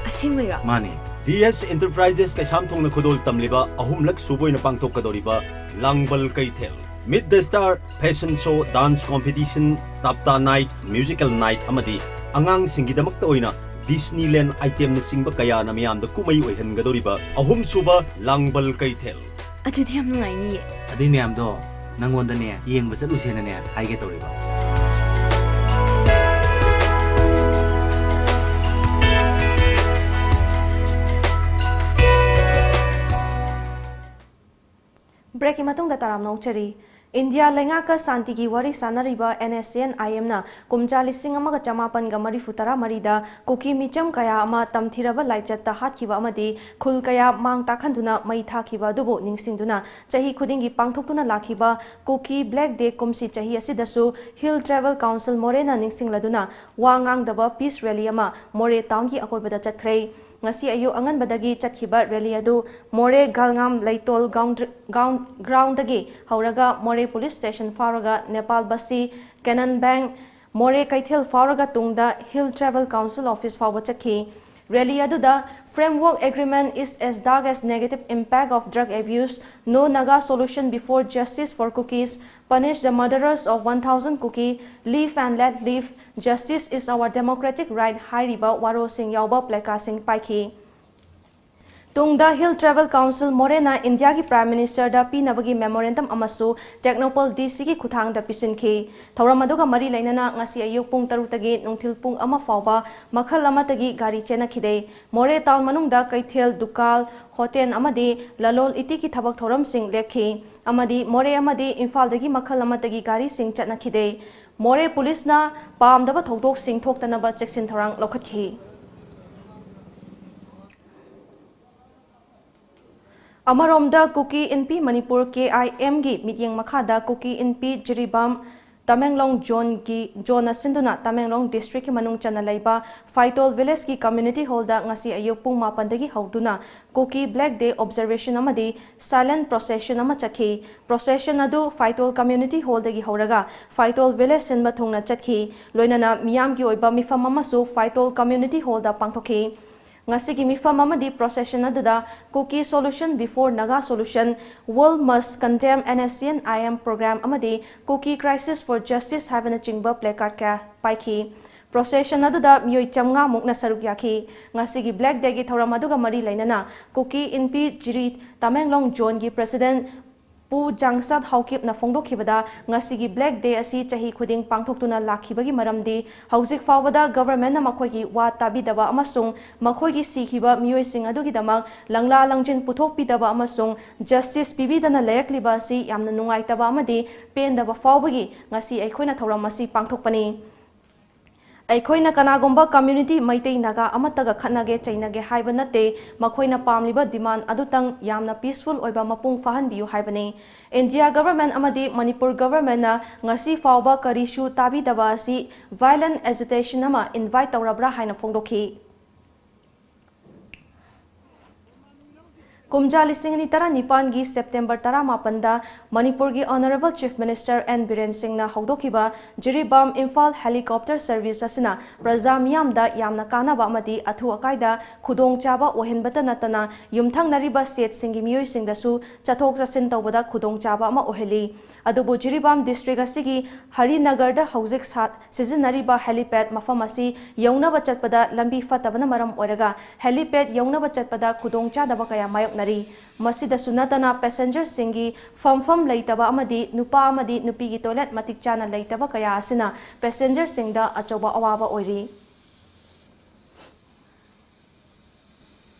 ꯑꯁꯦꯡꯕꯩꯔꯣ? ꯃꯥꯅꯦ꯫ ꯗꯤ ꯑꯦꯁ ꯏꯟꯇꯔꯄ꯭ꯔꯥꯏꯖꯦꯁ ꯀꯩꯁꯥꯝꯊꯣꯡꯅ ꯈꯨꯗꯣꯜ ꯇꯝꯂꯤꯕ ꯑꯍꯨꯝꯂꯛ ꯁꯨꯕ ꯑꯣꯏꯅ ꯄꯥꯡꯊꯣꯛꯀꯗꯧꯔꯤꯕ ꯂꯥꯡꯕꯜ ꯀꯩꯊꯦꯜ, Meet the Star, fashion show, dance competition, Tapta night, musical night ꯑꯃꯗꯤ ꯑꯉꯥꯡꯁꯤꯡꯒꯤꯗꯃꯛꯇ ꯑꯣꯏꯅ ꯗꯤꯁꯅꯤꯂꯦꯟ ꯑꯥꯏꯇꯦꯝꯅꯆꯤꯡꯕ ꯀꯌꯥꯅ ꯃꯤꯌꯥꯝꯗ ꯀꯨꯝꯍꯩ ꯑꯣꯏꯍꯟꯒꯗꯧꯔꯤꯕ ꯑꯍꯨꯝꯁꯨꯕ ꯂꯥꯡꯕꯜ ꯀꯩꯊꯦꯜ꯫ ꯑꯗꯨꯗꯤ ꯌꯥꯝ ꯅꯨꯡꯉꯥꯏꯅꯤꯌꯦ꯫ ꯑꯗꯨꯏ ꯃꯌꯥꯝꯗꯣ ꯅꯪꯉꯣꯟꯗꯅꯦ ꯌꯦꯡꯕ ꯆꯠꯂꯨꯁꯦꯅꯅꯦ ꯍꯥꯏꯒꯦ ꯇꯧꯔꯤꯕ꯫ ꯕ꯭ꯔꯦꯛꯀꯤ ꯃꯇꯨꯡꯗ ꯇꯔꯥꯝꯅ ꯑꯣꯛꯆꯔꯤ꯫ ꯏꯟꯗꯤꯌꯥ ꯂꯩꯉꯥꯛꯀ ꯁꯥꯟꯇꯤꯒꯤ ꯋꯥꯔꯤ ꯁꯥꯟꯅꯔꯤꯕ ꯑꯦꯟ ꯑꯦꯁ ꯁꯤ ꯑꯦꯟ ꯑꯥꯏ ꯑꯦꯝꯅ ꯀꯨꯝꯖꯥ ꯂꯤꯁꯤꯡ ꯑꯃꯒ ꯆꯃꯥꯄꯟꯒ ꯃꯔꯤꯐꯨ ꯇꯔꯥ ꯃꯔꯤꯗ ꯀꯨꯀꯤ ꯃꯤꯆꯝ ꯀꯌꯥ ꯑꯃ ꯇꯝꯊꯤꯔꯕ ꯂꯥꯏꯆꯠꯇ ꯍꯥꯠꯈꯤꯕ ꯑꯃꯗꯤ ꯈꯨꯜ ꯀꯌꯥ ꯃꯥꯡ ꯇꯥꯛꯍꯟꯗꯨꯅ ꯃꯩ ꯊꯥꯈꯤꯕ ꯑꯗꯨꯕꯨ ꯅꯤꯡꯁꯤꯡꯗꯨꯅ ꯆꯍꯤ ꯈꯨꯗꯤꯡꯒꯤ ꯄꯥꯡꯊꯣꯛꯇꯨꯅ ꯂꯥꯛꯈꯤꯕ ꯀꯨꯀꯤ ꯕ꯭ꯂꯦꯛ ꯗꯦ ꯀꯨꯝꯁꯤ ꯆꯍꯤ ꯑꯁꯤꯗꯁꯨ ꯍꯤꯜ ꯇ꯭ꯔꯥꯏꯕꯦꯜ ꯀꯥꯎꯟꯁꯤꯜ ꯃꯣꯔꯦꯅ ꯅꯤꯡꯁꯤꯡꯂꯗꯨꯅ ꯋꯥ ꯉꯥꯡꯗꯕ ꯄꯤꯁ ꯔꯦꯂꯤ ꯑꯃ ꯃꯣꯔꯦ ꯇꯥꯎꯟꯒꯤ ꯑꯀꯣꯏꯕꯗ ꯆꯠꯈ꯭ꯔꯦ꯫ ꯉꯁꯤ ꯑꯌꯨꯛ ꯑꯉꯟꯕꯗꯒꯤ ꯆꯠꯈꯤꯕ ꯔꯦꯂꯤ ꯑꯗꯨ ꯃꯣꯔꯦ ꯒꯜꯉꯥꯝ ꯂꯩꯇꯣꯜ ꯒ꯭ꯔꯥꯎꯟꯗ-, ꯒ꯭ꯔꯥꯎꯟ-, ꯒ꯭ꯔꯥꯎꯟꯗꯒꯤ ꯍꯧꯔꯒ ꯃꯣꯔꯦ ꯄꯨꯂꯤꯁ ꯁ꯭ꯇꯦꯁꯟ ꯐꯥꯎꯔꯒ ꯅꯦꯄꯥꯜ ꯕꯁꯤ, ꯀꯦꯅꯟ ꯕꯦꯡꯛ, ꯃꯣꯔꯦ ꯀꯩꯊꯦꯜ ꯐꯥꯎꯔꯒ ꯇꯨꯡꯗ ꯍꯤꯜ ꯇ꯭ꯔꯥꯏꯕꯦꯜ ꯀꯥꯎꯟꯁꯤꯜ ꯑꯣꯐꯤꯁ ꯐꯥꯎꯕ ꯆꯠꯈꯤ꯫ ꯔꯦꯂꯤ ꯑꯗꯨꯗ Framework Agreement is as dark as negative impact of drug abuse, No Naga solution before justice for Kukis, Punish the murderers of one thousand Kuki, Live and let live, Justice is our democratic right ꯍꯥꯏꯔꯤꯕ ꯋꯥꯔꯣꯜꯁꯤꯡ ꯌꯥꯎꯕ ꯄ꯭ꯂꯦꯀꯥꯔꯗꯁꯤꯡ ꯄꯥꯏꯈꯤ꯫ ꯇꯨꯡꯗ Hill Tribal Council ꯃꯣꯔꯦꯅ ꯏꯟꯗꯤꯌꯥꯒꯤ Prime Ministerꯗ ꯄꯤꯅꯕꯒꯤ memorandum ꯑꯃꯁꯨ ꯇꯦꯡꯅꯧꯄꯜ DCꯒꯤ ꯈꯨꯠꯊꯥꯡꯗ ꯄꯤꯁꯤꯟꯈꯤ꯫ ꯊꯧꯔꯝ ꯑꯗꯨꯒ ꯃꯔꯤ ꯂꯩꯅꯅ ꯉꯁꯤ ꯑꯌꯨꯛ ꯄꯨꯡ ꯇꯔꯨꯛꯇꯒꯤ ꯅꯨꯡꯊꯤꯜ ꯄꯨꯡ ꯑꯃ ꯐꯥꯎꯕ ꯃꯈꯜ ꯑꯃꯠꯇꯒꯤ ꯒꯥꯔꯤ ꯆꯦꯟꯅꯈꯤꯗꯦ꯫ ꯃꯣꯔꯦ town ꯃꯅꯨꯡꯗ ꯀꯩꯊꯦꯜ, ꯗꯨꯀꯥꯟ, ꯍꯣꯇꯦꯜ ꯑꯃꯗꯤ ꯂꯂꯣꯟ ꯏꯇꯤꯛꯀꯤ ꯊꯕꯛ ꯊꯧꯔꯝꯁꯤꯡ ꯂꯦꯞꯈꯤ ꯑꯃꯗꯤ ꯃꯣꯔꯦ ꯑꯃꯗꯤ ꯏꯝꯐꯥꯜꯗꯒꯤ ꯃꯈꯜ ꯑꯃꯠꯇꯒꯤ ꯒꯥꯔꯤꯁꯤꯡ ꯆꯠꯅꯈꯤꯗꯦ꯫ ꯃꯣꯔꯦ ꯄꯨꯂꯤꯁꯅ ꯄꯥꯝꯗꯕ ꯊꯧꯗꯣꯛꯁꯤꯡ ꯊꯣꯛꯇꯅꯕ ꯆꯦꯛꯁꯤꯟ ꯊꯧꯔꯥꯡ ꯂꯧꯈꯠꯈꯤ꯫ ꯑꯃꯔꯣꯝꯗ ꯀꯨꯀꯤ ꯏꯟꯄꯤ ꯃꯅꯤꯄꯨꯔ KIMꯒꯤ ꯃꯤꯠꯌꯦꯡ ꯃꯈꯥꯗ ꯀꯨꯀꯤ ꯏꯟꯄꯤ ꯖꯤꯔꯤꯕꯥꯝ ꯇꯃꯦꯡꯂꯣꯡ zoneꯒꯤ, zoneꯅ ꯁꯤꯟꯗꯨꯅ ꯇꯃꯦꯡꯂꯣꯡ districtꯀꯤ ꯃꯅꯨꯡ ꯆꯟꯅ ꯂꯩꯕ ꯐꯥꯏꯇꯣꯜ villageꯀꯤ community hallꯗ ꯉꯁꯤ ꯑꯌꯨꯛ ꯄꯨꯡ ꯃꯥꯄꯟꯗꯒꯤ ꯍꯧꯗꯨꯅ ꯀꯨꯀꯤ Black Day observation ꯑꯃꯗꯤ silent procession ꯑꯃ ꯆꯠꯈꯤ꯫ Procession ꯑꯗꯨ ꯐꯥꯏꯇꯣꯜ community hallꯗꯒꯤ ꯍꯧꯔꯒ ꯐꯥꯏꯇꯣꯜ village ꯁꯤꯟꯕ ꯊꯨꯡꯅ ꯆꯠꯈꯤ꯫ ꯂꯣꯏꯅꯅ ꯃꯤꯌꯥꯝꯒꯤ ꯑꯣꯏꯕ ꯃꯤꯐꯝ ꯑꯃꯁꯨ ꯐꯥꯏꯇꯣꯜ community hallꯗ ꯄꯥꯡꯊꯣꯛꯈꯤ꯫ ꯉꯁꯤꯒꯤ ꯃꯤꯐꯝ ꯑꯃꯗꯤ procession ꯑꯗꯨꯗ Kuki Solution Before Naga Solution, World Must Condemn NSCN-IM Program ꯑꯃꯗꯤ Kuki Crisis for Justice ꯍꯥꯏꯕꯅꯆꯤꯡꯕ placard ꯀꯌꯥ ꯄꯥꯏꯈꯤ꯫ Procession ꯑꯗꯨꯗ ꯃꯤꯑꯣꯏ ꯆꯥꯝꯃꯉꯥ ꯃꯨꯛꯅ ꯁꯔꯨꯛ ꯌꯥꯈꯤ꯫ ꯉꯁꯤꯒꯤ Black Dayꯒꯤ ꯊꯧꯔꯝ ꯑꯗꯨꯒ ꯃꯔꯤ ꯂꯩꯅꯅ ꯀꯨꯀꯤ ꯏꯟꯄꯤ ꯖꯤꯔꯤ ꯇꯃꯦꯡꯂꯣꯡ zoneꯒꯤ president ꯄꯨ ꯖꯥꯡꯁꯥꯠ ꯍꯥꯎꯀꯤꯞꯅ ꯐꯣꯡꯗꯣꯛꯈꯤꯕꯗ, ꯉꯁꯤꯒꯤ Black Day ꯑꯁꯤ ꯆꯍꯤ ꯈꯨꯗꯤꯡ ꯄꯥꯡꯊꯣꯛꯇꯨꯅ ꯂꯥꯛꯈꯤꯕꯒꯤ ꯃꯔꯝꯗꯤ ꯍꯧꯖꯤꯛ ꯐꯥꯎꯕꯗ governmentꯅ ꯃꯈꯣꯏꯒꯤ ꯋꯥ ꯇꯥꯕꯤꯗꯕ ꯑꯃꯁꯨꯡ ꯃꯈꯣꯏꯒꯤ ꯁꯤꯈꯤꯕ ꯃꯤꯑꯣꯏꯁꯤꯡ ꯑꯗꯨꯒꯤꯗꯃꯛ ꯂꯪꯂꯥ ꯂꯪꯖꯤꯟ ꯄꯨꯊꯣꯛꯄꯤꯗꯕ ꯑꯃꯁꯨꯡ justice ꯄꯤꯕꯤꯗꯅ ꯂꯩꯔꯛꯂꯤꯕ ꯑꯁꯤ ꯌꯥꯝꯅ ꯅꯨꯡꯉꯥꯏꯇꯕ ꯑꯃꯗꯤ ꯄꯦꯟꯗꯕ ꯐꯥꯎꯕꯒꯤ ꯉꯁꯤ ꯑꯩꯈꯣꯏꯅ ꯊꯧꯔꯝ ꯑꯁꯤ ꯄꯥꯡꯊꯣꯛꯄꯅꯤ꯫ ꯑꯩꯈꯣꯏꯅ ꯀꯅꯥꯒꯨꯝꯕ community ꯃꯩꯇꯩ ꯅꯥꯒꯥ ꯑꯃꯠꯇꯒ ꯈꯠꯅꯒꯦ ꯆꯩꯅꯒꯦ ꯍꯥꯏꯕ ꯅꯠꯇꯦ, ꯃꯈꯣꯏꯅ ꯄꯥꯝꯂꯤꯕ demand ꯑꯗꯨꯇꯪ ꯌꯥꯝꯅ peaceful ꯑꯣꯏꯕ ꯃꯄꯨꯡ ꯐꯥꯍꯟꯕꯤꯌꯨ ꯍꯥꯏꯕꯅꯤ꯫ India government ꯑꯃꯗꯤ ꯃꯅꯤꯄꯨꯔ governmentꯅ ꯉꯁꯤ ꯐꯥꯎꯕ ꯀꯔꯤꯁꯨ ꯇꯥꯕꯤꯗꯕ ꯑꯁꯤ violent agitation ꯑꯃ invite ꯇꯧꯔꯕ꯭ꯔꯥ ꯍꯥꯏꯅ ꯐꯣꯡꯗꯣꯛꯈꯤ꯫ ꯀꯨꯝꯖꯥ ꯂꯤꯁꯤꯡ ꯑꯅꯤ ꯇꯔꯥꯅꯤꯄꯥꯟꯒꯤ ꯁꯦꯞꯇꯦꯝꯕꯔ ꯇꯔꯥꯃꯥꯄꯟꯗ ꯃꯅꯤꯄꯨꯔꯒꯤ Honourable Chief Minister N Biren ꯁꯤꯡꯅ ꯍꯧꯗꯣꯛꯈꯤꯕ ꯖꯤꯔꯤꯕꯥꯝ ꯏꯝꯐꯥꯜ helicopter service ꯑꯁꯤꯅ ꯄ꯭ꯔꯖꯥ ꯃꯤꯌꯥꯝꯗ ꯌꯥꯝꯅ ꯀꯥꯟꯅꯕ ꯑꯃꯗꯤ ꯑꯊꯨ ꯑꯀꯥꯏꯗ ꯈꯨꯗꯣꯡꯆꯥꯕ ꯑꯣꯏꯍꯟꯕꯇ ꯅꯠꯇꯅ ꯌꯨꯝꯊꯪꯅꯔꯤꯕ stateꯁꯤꯡꯒꯤ ꯃꯤꯑꯣꯏꯁꯤꯡꯗꯁꯨ ꯆꯠꯊꯣꯛ ꯆꯠꯁꯤꯟ ꯇꯧꯕꯗ ꯈꯨꯗꯣꯡꯆꯥꯕ ꯑꯃ ꯑꯣꯏꯍꯜꯂꯤ꯫ ꯑꯗꯨꯕꯨ ꯖꯤꯔꯤꯕꯥꯝ district ꯑꯁꯤꯒꯤ ꯍꯔꯤꯅꯒꯔꯗ ꯍꯧꯖꯤꯛ ꯁꯥ-, ꯁꯤꯖꯤꯟꯅꯔꯤꯕ helipad ꯃꯐꯝ ꯑꯁꯤ ꯌꯧꯅꯕ ꯆꯠꯄꯗ ꯂꯝꯕꯤ ꯐꯠꯇꯕꯅ ꯃꯔꯝ ꯑꯣꯏꯔꯒ helipad ꯌꯧꯅꯕ ꯆꯠꯄꯗ ꯈꯨꯗꯣꯡꯆꯥꯗꯕ ꯀꯌꯥ ꯃꯥꯌꯣꯛꯅꯔꯤ꯫ ꯃꯁꯤꯗꯁꯨ ꯅꯠꯇꯅ passengerꯁꯤꯡꯒꯤ ꯐꯝꯐꯝ ꯂꯩꯇꯕ ꯑꯃꯗꯤ ꯅꯨꯄꯥ ꯑꯃꯗꯤ ꯅꯨꯄꯤꯒꯤ toilet ꯃꯇꯤꯛ ꯆꯥꯅ ꯂꯩꯇꯕ ꯀꯌꯥ ꯑꯁꯤꯅ passengerꯁꯤꯡꯗ ꯑꯆꯧꯕ ꯑꯋꯥꯕ ꯑꯣꯏꯔꯤ꯫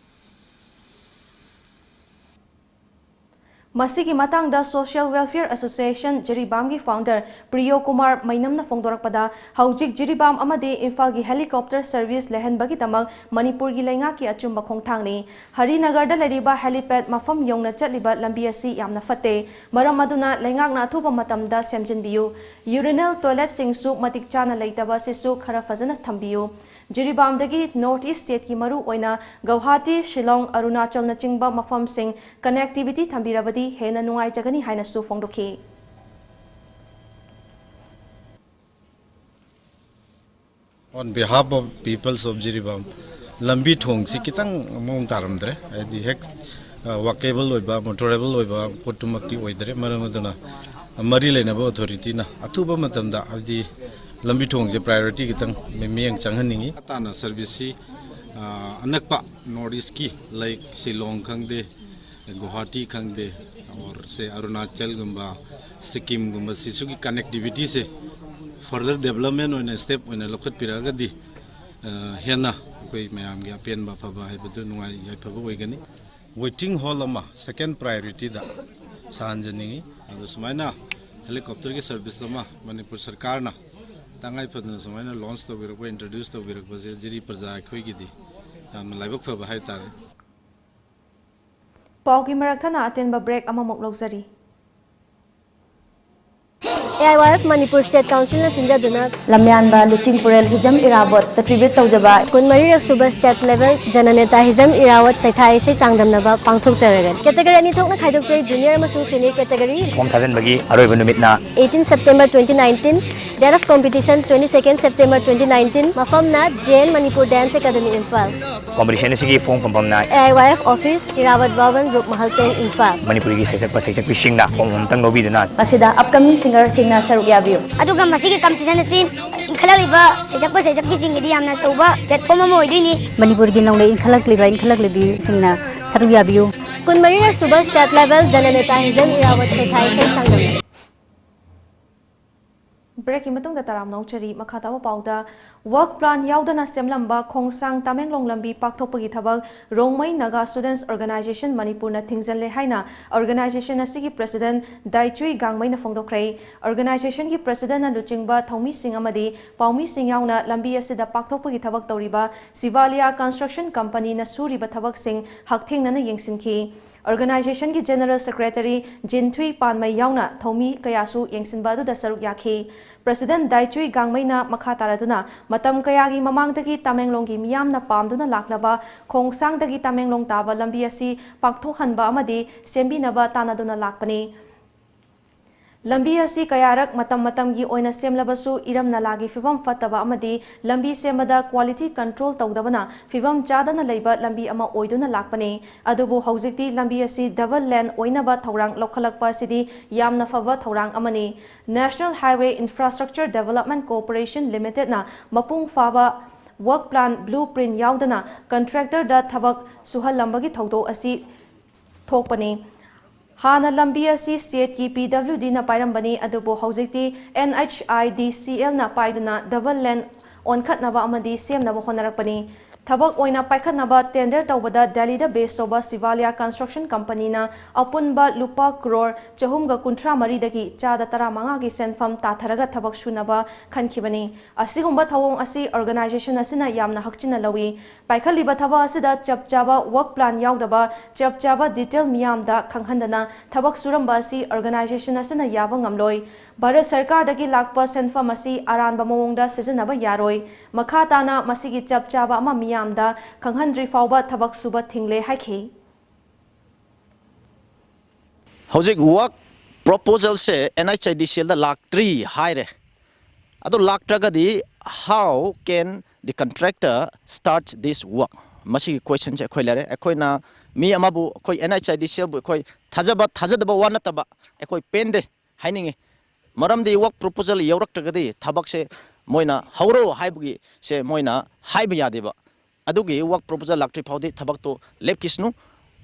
ꯃꯁꯤꯒꯤ ꯃꯇꯥꯡꯗ Social Welfare Association ꯖꯤꯔꯤꯕꯥꯝꯒꯤ founder ꯄ꯭ꯔꯤꯌꯣ Kumar ꯃꯩꯅꯝꯅ ꯐꯣꯡꯗꯣꯔꯛꯄꯗ, ꯍꯧꯖꯤꯛ ꯖꯤꯔꯤꯕꯥꯝ ꯑꯃꯗꯤ ꯏꯝꯐꯥꯜꯒꯤ helicopter service ꯂꯩꯍꯟꯕꯒꯤꯗꯃꯛ ꯃꯅꯤꯄꯨꯔꯒꯤ ꯂꯩꯉꯥꯛꯀꯤ ꯑꯆꯨꯝꯕ ꯈꯣꯡꯊꯥꯡꯅꯤ꯫ ꯍꯔꯤꯅꯒꯔꯗ ꯂꯩꯔꯤꯕ helipad ꯃꯐꯝ ꯌꯧꯅ ꯆꯠꯂꯤꯕ ꯂꯝꯕꯤ ꯑꯁꯤ ꯌꯥꯝꯅ ꯐꯠꯇꯦ꯫ ꯃꯔꯝ ꯑꯗꯨꯅ ꯂꯩꯉꯥꯛꯅ ꯑꯊꯨꯕ ꯃꯇꯝꯗ ꯁꯦꯝꯖꯤꯟꯕꯤꯌꯨ꯫ Urinal toiletꯁꯤꯡꯁꯨ ꯃꯇꯤꯛ ꯆꯥꯅ ꯂꯩꯇꯕ ꯑꯁꯤꯁꯨ ꯈꯔ ꯐꯖꯅ ꯊꯝꯕꯤꯌꯨ꯫ ꯖꯤꯔꯤꯕꯥꯝꯗꯒꯤ North East stateꯀꯤ ꯃꯔꯨ ꯑꯣꯏꯅ ꯒꯧꯍꯥꯇꯤ, ꯁꯤꯂꯣꯡ, ꯑꯔꯨꯅꯥꯆꯜꯅꯆꯤꯡꯕ ꯃꯐꯝꯁꯤꯡ connectivity ꯊꯝꯕꯤꯔꯕꯗꯤ ꯍꯦꯟꯅ ꯅꯨꯡꯉꯥꯏꯖꯒꯅꯤ ꯍꯥꯏꯅꯁꯨ ꯐꯣꯡꯗꯣꯛꯈꯤ꯫ On behalf of Peoples of Jiribam, ꯂꯝꯕꯤ ꯊꯣꯡꯁꯤ ꯈꯤꯇꯪ ꯃꯑꯣꯡ ꯇꯥꯔꯝꯗ꯭ꯔꯦ, ꯍꯥꯏꯗꯤ ꯍꯦꯛ, ꯑ, walkable ꯑꯣꯏꯕ, motorable ꯑꯣꯏꯕ ꯄꯣꯠꯇꯨꯃꯛꯇꯤ ꯑꯣꯏꯗ꯭ꯔꯦ꯫ ꯃꯔꯝ ꯑꯗꯨꯅ ꯃꯔꯤ ꯂꯩꯅꯕ authorityꯅ ꯑꯊꯨꯕ ꯃꯇꯝꯗ, ꯍꯥꯏꯗꯤ ꯂꯝꯕꯤ ꯊꯣꯡꯁꯦ priority ꯈꯤꯇꯪ ꯃꯤ-, ꯃꯤꯠꯌꯦꯡ ꯆꯪꯍꯟꯅꯤꯡꯉꯤ꯫ ꯇꯥꯟꯅ serviceꯁꯤ, ꯑ, ꯑꯅꯛꯄ North Eastꯀꯤ, like ꯁꯤꯂꯣꯡ ꯈꯪꯗꯦ, ꯒꯨꯋꯥꯍꯥꯇꯤ ꯈꯪꯗꯦ, or say ꯑꯔꯨꯅꯥꯆꯜꯒꯨꯝꯕ, ꯁꯤꯛꯀꯤꯝꯒꯨꯝꯕ, ꯁꯤꯁꯨꯒꯤ connectivityꯁꯦ further development ꯑꯣꯏꯅ step ꯑꯣꯏꯅ ꯂꯧꯈꯠꯄꯤꯔꯛꯑꯒꯗꯤ, ꯑ, ꯍꯦꯟꯅ ꯑꯩꯈꯣꯏ ꯃꯌꯥꯝꯒꯤ ꯑꯄꯦꯟꯕ ꯑꯐꯕ ꯍꯥꯏꯕꯗꯨ, ꯅꯨꯡꯉꯥꯏ ꯌꯥꯏꯐꯕ ꯑꯣꯏꯒꯅꯤ꯫ Waiting hall ꯑꯃ second priorityꯗ ꯁꯥꯍꯟꯖꯅꯤꯡꯉꯤ꯫ ꯑꯗꯣ ꯁꯨꯃꯥꯏꯅ helicopterꯒꯤ service ꯑꯃ ꯃꯅꯤꯄꯨꯔ ꯁꯔꯀꯥꯔꯅ ꯇꯉꯥꯏ ꯐꯗꯅ ꯁꯨꯃꯥꯏꯅ launch ꯇꯧꯕꯤꯔꯛꯄ, introduce ꯇꯧꯕꯤꯔꯛꯄꯁꯦ ꯖꯤꯔꯤ ꯄ꯭ꯔꯖꯥ ꯑꯩꯈꯣꯏꯒꯤꯗꯤ ꯌꯥꯝꯅ ꯂꯥꯏꯕꯛ ꯐꯕ ꯍꯥꯏꯇꯥꯔꯦ꯫ ꯄꯥꯎꯒꯤ ꯃꯔꯛ ꯊꯠꯅ ꯑꯇꯦꯟꯕ break ꯑꯃꯃꯨꯛ ꯂꯧꯖꯔꯤ꯫ A I Y F Manipur state ꯀꯥꯎꯟꯁꯤꯜꯅ ꯁꯤꯟꯖꯗꯨꯅ ꯂꯝꯌꯥꯟꯕ ꯂꯨꯆꯤꯡ ꯄꯨꯔꯦꯜ ꯍꯤꯖꯝ ꯏꯔꯥꯕꯣꯠꯇ tribute ꯇꯧꯖꯕ ꯀꯨꯟꯃꯔꯤꯔꯛ ꯁꯨꯕ ꯁ꯭ꯇꯦꯠ ꯂꯦꯚꯦꯜ ꯖꯅꯅꯦꯇꯥ ꯍꯤꯖꯝ ꯏꯔꯥꯋꯠ ꯁꯩꯊꯥ ꯏꯁꯩ ꯆꯥꯡꯗꯝꯅꯕ ꯄꯥꯡꯊꯣꯛꯆꯔꯒꯅꯤ꯫ ꯀꯦꯇꯦꯒꯣꯔꯤ ꯑꯅꯤ ꯊꯣꯛꯅ ꯈꯥꯏꯗꯣꯛꯆꯩ, ꯖꯨꯅꯤꯌꯔ ꯑꯃꯁꯨꯡ ꯁꯦꯅꯤꯌꯔ ꯀꯦꯇꯦꯒꯣꯔꯤ꯫ ꯐꯣꯝ ꯊꯥꯖꯤꯟꯕꯒꯤ ꯑꯔꯣꯏꯕ ꯅꯨꯃꯤꯠꯅ eighteen September twenty nineteen, date of competition twenty second September twenty nineteen, ꯃꯐꯝꯅ J N Manipur dance academy Imphal. Competition ꯑꯁꯤꯒꯤ ꯐꯣꯝ ꯐꯪꯐꯝꯅ A I Y F office, Irawat Bhavan, Rup Mahal ten, Imphal. ꯃꯅꯤꯄꯨꯔꯒꯤ ꯁꯩꯁꯛꯄ ꯁꯩꯁꯛꯄꯤꯁꯤꯡꯅ ꯐꯣꯝ ꯑꯃꯇꯪ ꯂꯧꯕꯤꯗꯨꯅ ꯃꯁꯤꯗ upcoming singerꯁꯤꯡꯅ ꯁꯔꯨꯛ ꯌꯥꯕꯤꯌꯨ꯫ ꯑꯗꯨꯒ ꯃꯁꯤꯒꯤ ꯀꯝꯄꯤꯇꯤꯁꯟ ꯑꯁꯤ ꯏꯟꯈꯠꯂꯛꯂꯤꯕ ꯁꯩꯁꯛꯄ ꯁꯩꯁꯛꯄꯤꯁꯤꯡꯒꯤꯗꯤ ꯌꯥꯝꯅ ꯑꯆꯧꯕ ꯄ꯭ꯂꯦꯠꯐꯣꯝ ꯑꯃ ꯑꯣꯏꯗꯣꯏꯅꯤ꯫ ꯃꯅꯤꯄꯨꯔꯒꯤ ꯅꯧꯅ ꯏꯟꯈꯠꯂꯛꯂꯤꯕ ꯏꯟꯈꯠꯂꯛꯂꯤꯕꯤꯁꯤꯡꯅ ꯁꯔꯨꯛ ꯌꯥꯕꯤꯌꯨ꯫ ꯀꯨꯟꯃꯔꯤꯔꯛ ꯁꯨꯕ ꯁ꯭ꯇꯦꯠ ꯂꯦꯚꯦꯜ ꯖꯅꯅꯦꯇꯥ ꯍꯤꯖꯝ ꯏꯔꯥꯋꯠ ꯁꯩꯊꯥ ꯏꯁꯩ ꯆꯥꯡꯗꯝꯅꯕ꯫ ꯕ꯭ꯔꯦꯛꯀꯤ ꯃꯇꯨꯡꯗ ꯇꯔꯥꯝꯅ ꯑꯣꯛꯆꯔꯤ꯫ ꯃꯈꯥ ꯇꯥꯕ ꯄꯥꯎꯗ, ꯋꯔꯛ ꯄ꯭ꯂꯥꯟ ꯌꯥꯎꯗꯅ ꯁꯦꯝꯂꯝꯕ ꯈꯣꯡꯁꯥꯡ ꯇꯃꯦꯡꯂꯣꯡ ꯂꯝꯕꯤ ꯄꯥꯛꯊꯣꯛꯄꯒꯤ ꯊꯕꯛ ꯔꯣꯡꯃꯩ ꯅꯥꯒꯥ ꯁ꯭ꯇꯨꯗꯦꯟꯠꯁ ꯑꯣꯔꯒꯅꯥꯏꯖꯦꯁꯟ ꯃꯅꯤꯄꯨꯔꯅ ꯊꯤꯡꯖꯤꯜꯂꯦ ꯍꯥꯏꯅ ꯑꯣꯔꯒꯅꯥꯏꯖꯦꯁꯟ ꯑꯁꯤꯒꯤ ꯄ꯭ꯔꯦꯁꯤꯗꯦꯟꯠ ꯗꯥꯏꯆꯨꯏ ꯒꯥꯡꯃꯩꯅ ꯐꯣꯡꯗꯣꯛꯈ꯭ꯔꯦ꯫ ꯑꯣꯔꯒꯅꯥꯏꯖꯦꯁꯟꯒꯤ ꯄ꯭ꯔꯦꯁꯤꯗꯦꯟꯠꯅ ꯂꯨꯆꯤꯡꯕ ꯊꯧꯃꯤꯁꯤꯡ ꯑꯃꯗꯤ ꯄꯥꯎꯃꯤꯁꯤꯡ ꯌꯥꯎꯅ ꯂꯝꯕꯤ ꯑꯁꯤꯗ ꯄꯥꯛꯊꯣꯛꯄꯒꯤ ꯊꯕꯛ ꯇꯧꯔꯤꯕ ꯁꯤꯚꯥꯂꯤꯌꯥ ꯀꯟꯁꯇ꯭ꯔꯛꯁꯟ ꯀꯝꯄꯅꯤꯅ ꯁꯨꯔꯤꯕ ꯊꯕꯛꯁꯤꯡ ꯍꯛꯊꯦꯡꯅꯅ ꯌꯦꯡꯁꯤꯟꯈꯤ꯫ ꯑꯣꯔꯒꯅꯥꯏꯖꯦꯁꯟꯒꯤ ꯖꯦꯅꯔꯦꯜ ꯁꯦꯀ꯭ꯔꯦꯇꯔꯤ ꯖꯤꯟꯊꯨꯏ ꯄꯥꯟꯃꯩ ꯌꯥꯎꯅ ꯊꯧꯃꯤ ꯀꯌꯥꯁꯨ ꯌꯦꯡꯁꯤꯟꯕ ꯑꯗꯨꯗ ꯁꯔꯨꯛ ꯌꯥꯈꯤ꯫ ꯄ꯭ꯔꯦꯁꯤꯗꯦꯟꯠ ꯗꯥꯏꯆꯨꯏ ꯒꯥꯡꯃꯩꯅ ꯃꯈꯥ ꯇꯥꯔꯗꯨꯅ, ꯃꯇꯝ ꯀꯌꯥꯒꯤ ꯃꯃꯥꯡꯗꯒꯤ ꯇꯃꯦꯡꯂꯣꯡꯒꯤ ꯃꯤꯌꯥꯝꯅ ꯄꯥꯝꯗꯨꯅ ꯂꯥꯛꯂꯕ ꯈꯣꯡꯁꯥꯡꯗꯒꯤ ꯇꯃꯦꯡꯂꯣꯡ ꯇꯥꯕ ꯂꯝꯕꯤ ꯑꯁꯤ ꯄꯥꯛꯊꯣꯛꯍꯟꯕ ꯑꯃꯗꯤ ꯁꯦꯝꯕꯤꯅꯕ ꯇꯥꯟꯅꯗꯨꯅ ꯂꯥꯛꯄꯅꯤ꯫ ꯂꯝꯕꯤ ꯑꯁꯤ ꯀꯌꯥꯔꯛ ꯃꯇꯝ ꯃꯇꯝꯒꯤ ꯑꯣꯏꯅ ꯁꯦꯝꯂꯕꯁꯨ ꯏꯔꯝ ꯅꯂꯥꯒꯤ ꯐꯤꯚꯝ ꯐꯠꯇꯕ ꯑꯃꯗꯤ ꯂꯝꯕꯤ ꯁꯦꯝꯕꯗ ꯀ꯭ꯋꯥꯂꯤꯇꯤ ꯀꯟꯇ꯭ꯔꯣꯜ ꯇꯧꯗꯕꯅ ꯐꯤꯚꯝ ꯆꯥꯗꯅ ꯂꯩꯕ ꯂꯝꯕꯤ ꯑꯃ ꯑꯣꯏꯗꯨꯅ ꯂꯥꯛꯄꯅꯤ꯫ ꯑꯗꯨꯕꯨ ꯍꯧꯖꯤꯛꯇꯤ ꯂꯝꯕꯤ ꯑꯁꯤ ꯗꯕꯜ ꯂꯦꯟ ꯑꯣꯏꯅꯕ ꯊꯧꯔꯥꯡ ꯂꯧꯈꯠꯂꯛꯄ ꯑꯁꯤꯗꯤ ꯌꯥꯝꯅ ꯐꯕ ꯊꯧꯔꯥꯡ ꯑꯃꯅꯤ꯫ National Highway Infrastructure Development Corporation Limitedꯅ ꯃꯄꯨꯡ ꯐꯥꯕ ꯋꯔꯛ ꯄ꯭ꯂꯥꯟ ꯕ꯭ꯂꯨ ꯄ꯭ꯔꯤꯟꯠ ꯌꯥꯎꯗꯅ ꯀꯟꯇ꯭ꯔꯦꯛꯇꯔꯗ ꯊꯕꯛ ꯁꯨꯍꯜꯂꯝꯕꯒꯤ ꯊꯧꯗꯣꯛ ꯑꯁꯤ ꯊꯣꯛꯄꯅꯤ꯫ ꯍꯥꯟꯅ ꯂꯝꯕꯤ ꯑꯁꯤ ꯁ꯭ꯇꯦꯠꯀꯤ ꯄꯤ ꯗꯕ꯭ꯂꯤꯎ ꯗꯤꯅ ꯄꯥꯏꯔꯝꯕꯅꯤ, ꯑꯗꯨꯕꯨ ꯍꯧꯖꯤꯛꯇꯤ ꯑꯦꯟ ꯑꯩꯆ ꯑꯥꯏ ꯗꯤ ꯁꯤ ꯑꯦꯜꯅ ꯄꯥꯏꯗꯨꯅ ꯗꯕꯜ ꯂꯦꯟ ꯑꯣꯟꯈꯠꯅꯕ ꯑꯃꯗꯤ ꯁꯦꯝꯅꯕ ꯍꯣꯠꯅꯔꯛꯄꯅꯤ꯫ ꯊꯕꯛ ꯑꯣꯏꯅ ꯄꯥꯏꯈꯠꯅꯕ ꯇꯦꯟꯗꯔ ꯇꯧꯕꯗ ꯗꯦꯜꯂꯤꯗ ꯕꯦꯁ ꯇꯧꯕ ꯁꯤꯚꯥꯂꯤꯌꯥ ꯀꯟꯁꯇ꯭ꯔꯛꯁꯟ ꯀꯝꯄꯅꯤꯅ ꯑꯄꯨꯟꯕ ꯂꯨꯄꯥ ꯀ꯭ꯔꯣꯔ ꯆꯍꯨꯝꯒ ꯀꯨꯟꯊ꯭ꯔꯥ ꯃꯔꯤꯗꯒꯤ ꯆꯥꯗ ꯇꯔꯥꯃꯉꯥꯒꯤ ꯁꯦꯟꯐꯝ ꯇꯥꯊꯔꯒ ꯊꯕꯛ ꯁꯨꯅꯕ ꯈꯟꯈꯤꯕꯅꯤ꯫ ꯑꯁꯤꯒꯨꯝꯕ ꯊꯧꯑꯣꯡ ꯑꯁꯤ ꯑꯣꯔꯒꯅꯥꯏꯖꯦꯁꯟ ꯑꯁꯤꯅ ꯌꯥꯝꯅ ꯍꯛꯆꯤꯟꯅ ꯂꯧꯏ꯫ ꯄꯥꯏꯈꯠꯂꯤꯕ ꯊꯕꯛ ꯑꯁꯤꯗ ꯆꯞ ꯆꯥꯕ ꯋꯔꯛ ꯄ꯭ꯂꯥꯟ ꯌꯥꯎꯗꯕ, ꯆꯞ ꯆꯥꯕ ꯗꯤꯇꯦꯜ ꯃꯤꯌꯥꯝꯗ ꯈꯪꯍꯟꯗꯅ ꯊꯕꯛ ꯁꯨꯔꯝꯕ ꯑꯁꯤ ꯑꯣꯔꯒꯅꯥꯏꯖꯦꯁꯟ ꯑꯁꯤꯅ ꯌꯥꯕ ꯉꯝꯂꯣꯏ꯫ ꯚꯥꯔꯠ ꯁꯔꯀꯥꯔꯗꯒꯤ ꯂꯥꯛꯄ ꯁꯦꯟꯐꯝ ꯑꯁꯤ ꯑꯔꯥꯟꯕ ꯃꯑꯣꯡꯗ ꯁꯤꯖꯤꯟꯅꯕ ꯌꯥꯔꯣꯏ꯫ ꯃꯈꯥ ꯇꯥꯅ ꯃꯁꯤꯒꯤ ꯆꯞ ꯆꯥꯕ ꯑꯃ ꯃꯤꯌꯥꯝꯗ ꯈꯪꯍꯟꯗ꯭ꯔꯤ ꯐꯥꯎꯕ ꯊꯕꯛ ꯁꯨꯕ ꯊꯤꯡꯂꯦ ꯍꯥꯏꯈꯤ꯫ ꯍꯧꯖꯤꯛ ꯋꯥꯔꯛ ꯄ꯭ꯔꯣꯄꯣꯖꯦꯜꯁꯦ N H I D C ꯑꯦꯜꯗ ꯂꯥꯛꯇ꯭ꯔꯤ ꯍꯥꯏꯔꯦ꯫ ꯑꯗꯨ ꯂꯥꯛꯇ꯭ꯔꯒꯗꯤ, how can the contractor start this work? ꯃꯁꯤꯒꯤ ꯀꯣꯏꯁꯟꯁꯦ ꯑꯩꯈꯣꯏ ꯂꯩꯔꯦ꯫ ꯑꯩꯈꯣꯏꯅ ꯃꯤ ꯑꯃꯕꯨ, ꯑꯩꯈꯣꯏ ꯑꯦꯟ ꯑꯩꯆ ꯑꯥꯏ ꯗꯤ ꯁꯤ ꯑꯦꯜꯕꯨ ꯑꯩꯈꯣꯏ ꯊꯥꯖꯕ, ꯊꯥꯖꯗꯕ ꯋꯥ ꯅꯠꯇꯕ, ꯑꯩꯈꯣꯏ ꯄꯦꯟꯗꯦ ꯍꯥꯏꯅꯤꯡꯉꯤ꯫ ꯃꯔꯝꯗꯤ ꯋꯥꯔꯛ ꯄ꯭ꯔꯣꯄꯣꯖꯦꯜ ꯌꯧꯔꯛꯇ꯭ꯔꯒꯗꯤ ꯊꯕꯛꯁꯦ ꯃꯣꯏꯅ ꯍꯧꯔꯣ ꯍꯥꯏꯕꯒꯤꯁꯦ ꯃꯣꯏꯅ ꯍꯥꯏꯕ ꯌꯥꯗꯦꯕ꯫ ꯑꯗꯨꯒꯤ ꯋꯥꯔꯛ ꯄ꯭ꯔꯣꯄꯣꯖꯦꯜ ꯂꯥꯛꯇ꯭ꯔꯤ ꯐꯥꯎꯗꯤ ꯊꯕꯛꯇꯨ ꯂꯦꯞꯈꯤꯁꯅꯨ꯫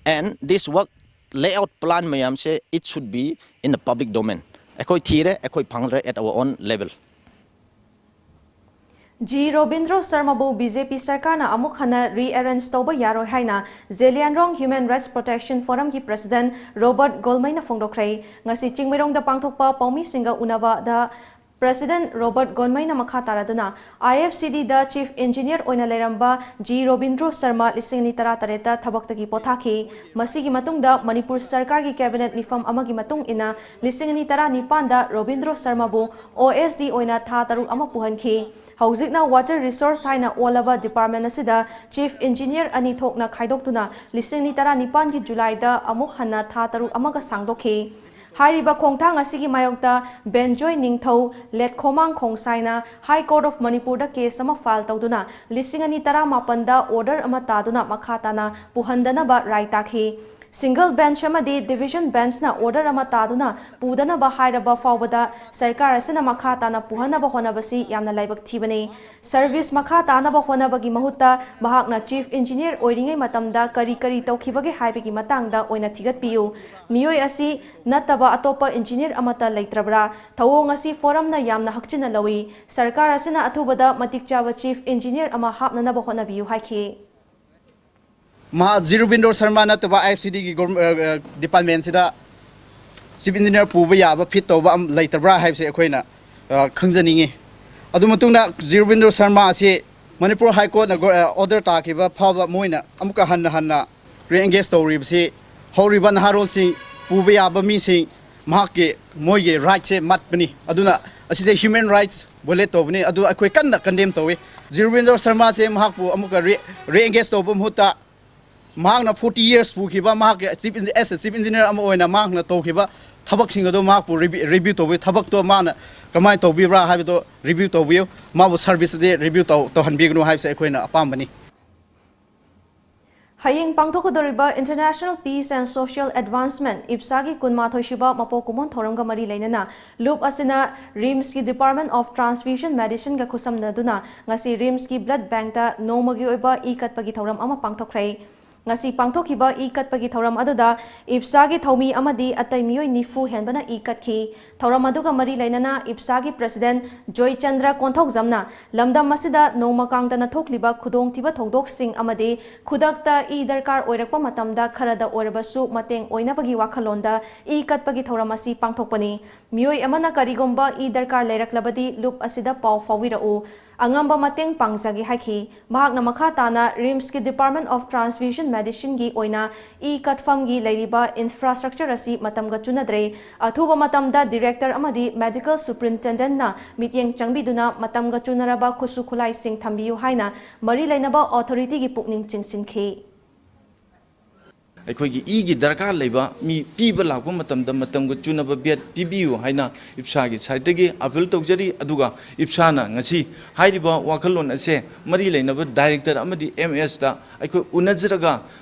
And this work layout plan ꯃꯌꯥꯝꯁꯦ, it should be in the public domain. ꯑꯩꯈꯣꯏ ꯊꯤꯔꯦ, ꯑꯩꯈꯣꯏ ꯐꯪꯗ꯭ꯔꯦ at our own level. G Robindro ꯁꯔꯃꯕꯨ ꯕꯤ ꯖꯦ ꯄꯤ ꯁꯔꯀꯥꯔꯅ ꯑꯃꯨꯛ ꯍꯟꯅ ꯔꯤꯑꯦꯔꯦꯟꯖ ꯇꯧꯕ ꯌꯥꯔꯣꯏ ꯍꯥꯏꯅ ꯖꯦꯂꯤꯌꯥꯟꯔꯣꯡ ꯍ꯭ꯌꯨꯃꯦꯟ ꯔꯥꯏꯠꯁ ꯄ꯭ꯔꯣꯇꯦꯛꯁꯟ ꯐꯣꯔꯝꯒꯤ ꯄ꯭ꯔꯁꯤꯗꯦꯟꯠ ꯔꯣꯕꯔꯠ ꯒꯣꯜꯃꯩꯅ ꯐꯣꯡꯗꯣꯛꯈ꯭ꯔꯦ꯫ ꯉꯁꯤ ꯆꯤꯡꯃꯩꯔꯣꯡꯗ ꯄꯥꯡꯊꯣꯛꯄ ꯄꯥꯎꯃꯤꯁꯤꯡꯒ ꯎꯅꯕꯗ ꯄ꯭ꯔꯁꯤꯗꯦꯟꯠ ꯔꯣꯕꯔꯠ ꯒꯣꯜꯃꯩꯅ ꯃꯈꯥ ꯇꯥꯔꯗꯨꯅ, ꯑꯥꯏ ꯑꯦꯐ ꯁꯤ ꯗꯤꯗ ꯆꯤꯐ ꯏꯟꯖꯤꯅꯤꯌꯔ ꯑꯣꯏꯅ ꯂꯩꯔꯝꯕ ꯖꯤ ꯔꯣꯕꯤꯟꯗ꯭ꯔꯣ ꯁꯔꯃ ꯂꯤꯁꯤꯡ ꯑꯅꯤ ꯇꯔꯥꯇꯔꯦꯠꯇ ꯊꯕꯛꯇꯒꯤ ꯄꯣꯊꯥꯈꯤ꯫ ꯃꯁꯤꯒꯤ ꯃꯇꯨꯡꯗ ꯃꯅꯤꯄꯨꯔ ꯁꯔꯀꯥꯔꯒꯤ ꯀꯦꯕꯤꯅꯦꯠ ꯃꯤꯐꯝ ꯑꯃꯒꯤ ꯃꯇꯨꯡ ꯏꯟꯅ ꯂꯤꯁꯤꯡ ꯑꯅꯤ ꯇꯔꯥꯅꯤꯄꯥꯟꯗ ꯔꯣꯕꯤꯟꯗ꯭ꯔꯣ ꯁꯔꯃꯕꯨ ꯑꯣ ꯑꯦꯁ ꯗꯤ ꯑꯣꯏꯅ ꯊꯥ ꯇꯔꯨꯛ ꯑꯃ ꯄꯨꯍꯟꯈꯤ꯫ ꯍꯧꯖꯤꯛꯅ ꯋꯥꯇꯔ ꯔꯤꯁꯣꯔꯁ ꯍꯥꯏꯅ ꯑꯣꯜꯂꯕ ꯗꯤꯄꯥꯔꯠꯃꯦꯟꯠ ꯑꯁꯤꯗ ꯆꯤꯐ ꯏꯟꯖꯤꯅꯤꯌꯔ ꯑꯅꯤ ꯊꯣꯛꯅ ꯈꯥꯏꯗꯣꯛꯇꯨꯅ ꯂꯤꯁꯤꯡ ꯑꯅꯤ ꯇꯔꯥꯅꯤꯄꯥꯟꯒꯤ ꯖꯨꯂꯥꯏꯗ ꯑꯃꯨꯛ ꯍꯟꯅ ꯊꯥ ꯇꯔꯨꯛ ꯑꯃꯒ ꯁꯥꯡꯗꯣꯛꯈꯤ꯫ ꯍꯥꯏꯔꯤꯕ ꯈꯣꯡꯊꯥꯡ ꯑꯁꯤꯒꯤ ꯃꯥꯌꯣꯛꯇ ꯕꯦꯟꯖꯣꯏ ꯅꯤꯡꯊꯧ, ꯂꯦꯠꯈꯣꯃꯥꯡ ꯈꯣꯡꯁꯥꯏꯅ ꯍꯥꯏ ꯀꯣꯔꯠ ꯑꯣꯐ ꯃꯅꯤꯄꯨꯔꯗ ꯀꯦꯁ ꯑꯃ ꯐꯥꯏꯜ ꯇꯧꯗꯨꯅ ꯂꯤꯁꯤꯡ ꯑꯅꯤ ꯇꯔꯥꯃꯥꯄꯟꯗ ꯑꯣꯔꯗꯔ ꯑꯃ ꯇꯥꯗꯨꯅ ꯃꯈꯥ ꯇꯥꯅ ꯄꯨꯍꯟꯗꯅꯕ ꯔꯥꯏ ꯇꯥꯈꯤ꯫ ꯁꯤꯡꯒꯜ ꯕꯦꯟꯆ ꯑꯃꯗꯤ ꯗꯤꯚꯤꯖꯟ ꯕꯦꯟꯆꯅ ꯑꯣꯔꯗꯔ ꯑꯃ ꯇꯥꯗꯨꯅ ꯄꯨꯗꯅꯕ ꯍꯥꯏꯔꯕ ꯐꯥꯎꯕꯗ ꯁꯔꯀꯥꯔ ꯑꯁꯤꯅ ꯃꯈꯥ ꯇꯥꯅ ꯄꯨꯍꯟꯅꯕ ꯍꯣꯠꯅꯕꯁꯤ ꯌꯥꯝꯅ ꯂꯥꯏꯕꯛ ꯊꯤꯕꯅꯤ꯫ ꯁꯔꯚꯤꯁ ꯃꯈꯥ ꯇꯥꯅꯕ ꯍꯣꯠꯅꯕꯒꯤ ꯃꯍꯨꯠꯇ ꯃꯍꯥꯛꯅ ꯆꯤꯐ ꯏꯟꯖꯤꯅꯤꯌꯔ ꯑꯣꯏꯔꯤꯉꯩ ꯃꯇꯝꯗ ꯀꯔꯤ ꯀꯔꯤ ꯇꯧꯈꯤꯕꯒꯦ ꯍꯥꯏꯕꯒꯤ ꯃꯇꯥꯡꯗ ꯑꯣꯏꯅ ꯊꯤꯒꯠꯄꯤꯌꯨ꯫ ꯃꯤꯑꯣꯏ ꯑꯁꯤ ꯅꯠꯇꯕ ꯑꯇꯣꯞꯄ ꯏꯟꯖꯤꯅꯤꯌꯔ ꯑꯃꯠꯇ ꯂꯩꯇ꯭ꯔꯕ꯭ꯔꯥ? ꯊꯧꯑꯣꯡ ꯑꯁꯤ ꯐꯣꯔꯝꯅ ꯌꯥꯝꯅ ꯍꯛꯆꯤꯟꯅ ꯂꯧꯏ꯫ ꯁꯔꯀꯥꯔ ꯑꯁꯤꯅ ꯑꯊꯨꯕꯗ ꯃꯇꯤꯛ ꯆꯥꯕ ꯆꯤꯐ ꯏꯟꯖꯤꯅꯤꯌꯔ ꯑꯃ ꯍꯥꯞꯅꯅꯕ ꯍꯣꯠꯅꯕꯤꯌꯨ ꯍꯥꯏꯈꯤ꯫ ꯃꯍꯥꯛ ꯖꯤ ꯔꯣꯕꯤꯟꯗ꯭ꯔꯣ ꯁꯔꯃ ꯅꯠꯇꯕ ꯑꯥꯏ ꯑꯦꯐ ꯁꯤ ꯗꯤꯒꯤ ꯗꯤꯄꯥꯔꯠꯃꯦꯟꯁꯤꯗ ꯆꯤꯐ ꯏꯟꯖꯤꯅꯤꯌꯔ ꯄꯨꯕ ꯌꯥꯕ ꯐꯤꯠ ꯇꯧꯕ ꯑꯃ ꯂꯩꯇꯕ꯭ꯔꯥ ꯍꯥꯏꯕꯁꯦ ꯑꯩꯈꯣꯏꯅ ꯑ, ꯈꯪꯖꯅꯤꯡꯉꯤ꯫ ꯑꯗꯨ ꯃꯇꯨꯡꯗ ꯖꯤ ꯔꯣꯕꯤꯟꯗ꯭ꯔꯣ ꯁꯔꯃ ꯑꯁꯤ ꯃꯅꯤꯄꯨꯔ ꯍꯥꯏ ꯀꯣꯔꯠꯅ ꯑꯣꯔꯗꯔ ꯇꯥꯈꯤꯕ ꯐꯥꯎꯕ ꯃꯣꯏꯅ ꯑꯃꯨꯛꯀ ꯍꯟꯅ ꯍꯟꯅ ꯔꯤꯑꯦꯡꯒꯦꯖ ꯇꯧꯔꯤꯕꯁꯤ ꯍꯧꯔꯤꯕ ꯅꯍꯥꯔꯣꯜꯁꯤꯡ, ꯄꯨꯕ ꯌꯥꯕ ꯃꯤꯁꯤꯡ, ꯃꯍꯥꯛꯀꯤ, ꯃꯣꯏꯒꯤ ꯔꯥꯏꯠꯁꯦ ꯃꯠꯄꯅꯤ꯫ ꯑꯗꯨꯅ ꯑꯁꯤꯁꯦ ꯍ꯭ꯌꯨꯃꯦꯟ ꯔꯥꯏꯠꯁ ꯚꯣꯂꯦꯠ ꯇꯧꯕꯅꯤ꯫ ꯑꯗꯨ ꯑꯩꯈꯣꯏ ꯀꯟꯅ ꯀꯟꯗꯦꯝ ꯇꯧꯏ꯫ ꯖꯤꯔꯕꯦꯟꯗ꯭ꯔ ꯁꯔꯃꯥꯁꯦ ꯃꯍꯥꯛꯄꯨ ꯑꯃꯨꯛꯀ ꯔꯤ ꯔꯤꯑꯦꯡꯒꯦꯖ ꯇꯧꯕ ꯃꯍꯨꯠꯇ, ꯃꯍꯥꯛꯅ ꯐꯣꯔꯇꯤ ꯌꯔꯁ ꯄꯨꯈꯤꯕ ꯃꯍꯥꯛꯀꯤ ꯆꯤꯐ ꯑꯦꯁ ꯑꯦ ꯆꯤꯐ ꯏꯟꯖꯤꯅꯤꯌꯔ ꯑꯃ ꯑꯣꯏꯅ ꯃꯍꯥꯛꯅ ꯇꯧꯈꯤꯕ ꯊꯕꯛꯁꯤꯡ ꯑꯗꯨ ꯃꯍꯥꯛꯄꯨ ꯔꯤꯚ꯭ꯌꯨ ꯇꯧꯕꯤꯌꯨ꯫ ꯊꯕꯛꯇꯣ ꯃꯥꯅ ꯀꯃꯥꯏꯅ ꯇꯧꯕꯤꯕ꯭ꯔꯥ ꯍꯥꯏꯕꯗꯣ ꯔꯤꯚ꯭ꯌꯨ ꯇꯧꯕꯤꯌꯨ꯫ ꯃꯥꯕꯨ ꯁꯥꯔꯚꯤꯁꯇꯗꯤ ꯔꯤꯚ꯭ꯌꯨ ꯇꯧ ꯇꯧꯍꯟꯕꯤꯒꯅꯨ ꯍꯥꯏꯕꯁꯦ ꯑꯩꯈꯣꯏꯅ ꯑꯄꯥꯝꯕꯅꯤ꯫ ꯍꯌꯦꯡ ꯄꯥꯡꯊꯣꯛꯀꯗꯧꯔꯤꯕ International Peace and Social Advancement, ꯏꯞꯁꯥꯒꯤ ꯀꯨꯟꯃꯥꯊꯣꯏ ꯁꯨꯕ ꯃꯄꯣꯛ ꯀꯨꯝꯑꯣꯟ ꯊꯧꯔꯝꯒ ꯃꯔꯤ ꯂꯩꯅꯅ ꯂꯨꯞ ꯑꯁꯤꯅ ꯔꯤꯝꯁꯀꯤ Department of Transfusion Medicineꯒ ꯈꯨꯠꯁꯝꯅꯗꯨꯅ ꯉꯁꯤ ꯔꯤꯝꯁꯀꯤ ꯕ꯭ꯂꯗ ꯕꯦꯡꯛꯇ ꯅꯣꯡꯃꯒꯤ ꯑꯣꯏꯕ ꯏ ꯀꯠꯄꯒꯤ ꯊꯧꯔꯝ ꯑꯃ ꯄꯥꯡꯊꯣꯛꯈ꯭ꯔꯦ꯫ ꯉꯁꯤ ꯄꯥꯡꯊꯣꯛꯈꯤꯕ ꯏ ꯀꯠꯄꯒꯤ ꯊꯧꯔꯝ ꯑꯗꯨꯗ ꯏꯞꯁꯥꯒꯤ ꯊꯧꯃꯤ ꯑꯃꯗꯤ ꯑꯇꯩ ꯃꯤꯑꯣꯏ ꯅꯤꯐꯨ ꯍꯦꯟꯕꯅ ꯏ ꯀꯠꯈꯤ꯫ ꯊꯧꯔꯝ ꯑꯗꯨꯒ ꯃꯔꯤ ꯂꯩꯅꯅ ꯏꯞꯁꯥꯒꯤ ꯄ꯭ꯔꯁꯤꯗꯦꯟꯠ ꯖꯣꯏꯆꯟꯗ꯭ꯔ ꯀꯣꯟꯊꯧꯖꯝꯅ ꯂꯝꯗꯝ ꯑꯁꯤꯗ ꯅꯣꯡꯃ ꯀꯥꯡꯗꯅ ꯊꯣꯛꯂꯤꯕ ꯈꯨꯗꯣꯡꯊꯤꯕ ꯊꯧꯗꯣꯛꯁꯤꯡ ꯑꯃꯗꯤ ꯈꯨꯗꯛꯇ ꯏ ꯗꯔꯀꯥꯔ ꯑꯣꯏꯔꯛꯄ ꯃꯇꯝꯗ ꯈꯔꯗ ꯑꯣꯏꯔꯕꯁꯨ ꯃꯇꯦꯡ ꯑꯣꯏꯅꯕꯒꯤ ꯋꯥꯈꯜꯂꯣꯟꯗ ꯏ ꯀꯠꯄꯒꯤ ꯊꯧꯔꯝ ꯑꯁꯤ ꯄꯥꯡꯊꯣꯛꯄꯅꯤ꯫ ꯃꯤꯑꯣꯏ ꯑꯃꯅ ꯀꯔꯤꯒꯨꯝꯕ ꯏ ꯗꯔꯀꯥꯔ ꯂꯩꯔꯛꯂꯕꯗꯤ ꯂꯨꯞ ꯑꯁꯤꯗ ꯄꯥꯎ ꯐꯥꯎꯕꯤꯔꯛꯎ꯫ ꯑꯉꯝꯕ ꯃꯇꯦꯡ ꯄꯥꯡꯖꯒꯦ ꯍꯥꯏꯈꯤ꯫ ꯃꯍꯥꯛꯅ ꯃꯈꯥ ꯇꯥꯅ ꯔꯤꯝꯁꯀꯤ Department of Transfusion Medicineꯒꯤ ꯑꯣꯏꯅ ꯏ ꯀꯠꯐꯝꯒꯤ ꯂꯩꯔꯤꯕ ꯏꯟꯐ꯭ꯔꯥꯁ꯭ꯇ꯭ꯔꯛꯆꯔ ꯑꯁꯤ ꯃꯇꯝꯒ ꯆꯨꯅꯗ꯭ꯔꯦ꯫ ꯑꯊꯨꯕ ꯃꯇꯝꯗ ꯗꯤꯔꯦꯛꯇꯔ ꯑꯃꯗꯤ ꯃꯦꯗꯤꯀꯦꯜ ꯁꯨꯄ꯭ꯔꯤꯟꯇꯦꯟꯗꯦꯟꯠꯅ ꯃꯤꯠꯌꯦꯡ ꯆꯪꯕꯤꯗꯨꯅ ꯃꯇꯝꯒ ꯆꯨꯅꯔꯕ ꯈꯨꯠꯁꯨ ꯈꯨꯠꯂꯥꯏꯁꯤꯡ ꯊꯝꯕꯤꯌꯨ ꯍꯥꯏꯅ ꯃꯔꯤ ꯂꯩꯅꯕ ꯑꯣꯊꯣꯔꯤꯇꯤꯒꯤ ꯄꯨꯛꯅꯤꯡ ꯆꯤꯡꯁꯤꯟꯈꯤ꯫ ꯑꯩꯈꯣꯏꯒꯤ ꯏꯒꯤ ꯗꯔꯀꯥꯔ ꯂꯩꯕ ꯃꯤ ꯄꯤꯕ ꯂꯥꯛꯄ ꯃꯇꯝꯗ ꯃꯇꯝꯒ ꯆꯨꯅꯕ ꯕꯦꯗ ꯄꯤꯕꯤꯌꯨ ꯍꯥꯏꯅ ꯏꯞꯁꯥꯒꯤ ꯁꯥꯏꯠꯇꯒꯤ ꯑꯄꯤꯜ ꯇꯧꯖꯔꯤ꯫ ꯑꯗꯨꯒ ꯏꯞꯁꯥꯅ ꯉꯁꯤ ꯍꯥꯏꯔꯤꯕ ꯋꯥꯈꯜꯂꯣꯟ ꯑꯁꯦ ꯃꯔꯤ ꯂꯩꯅꯕ ꯗꯥꯏꯔꯦꯛꯇꯔ ꯑꯃꯗꯤ ꯑꯦꯝ ꯑꯦꯁꯇ ꯑꯩꯈꯣꯏ ꯎꯅꯖꯔꯒ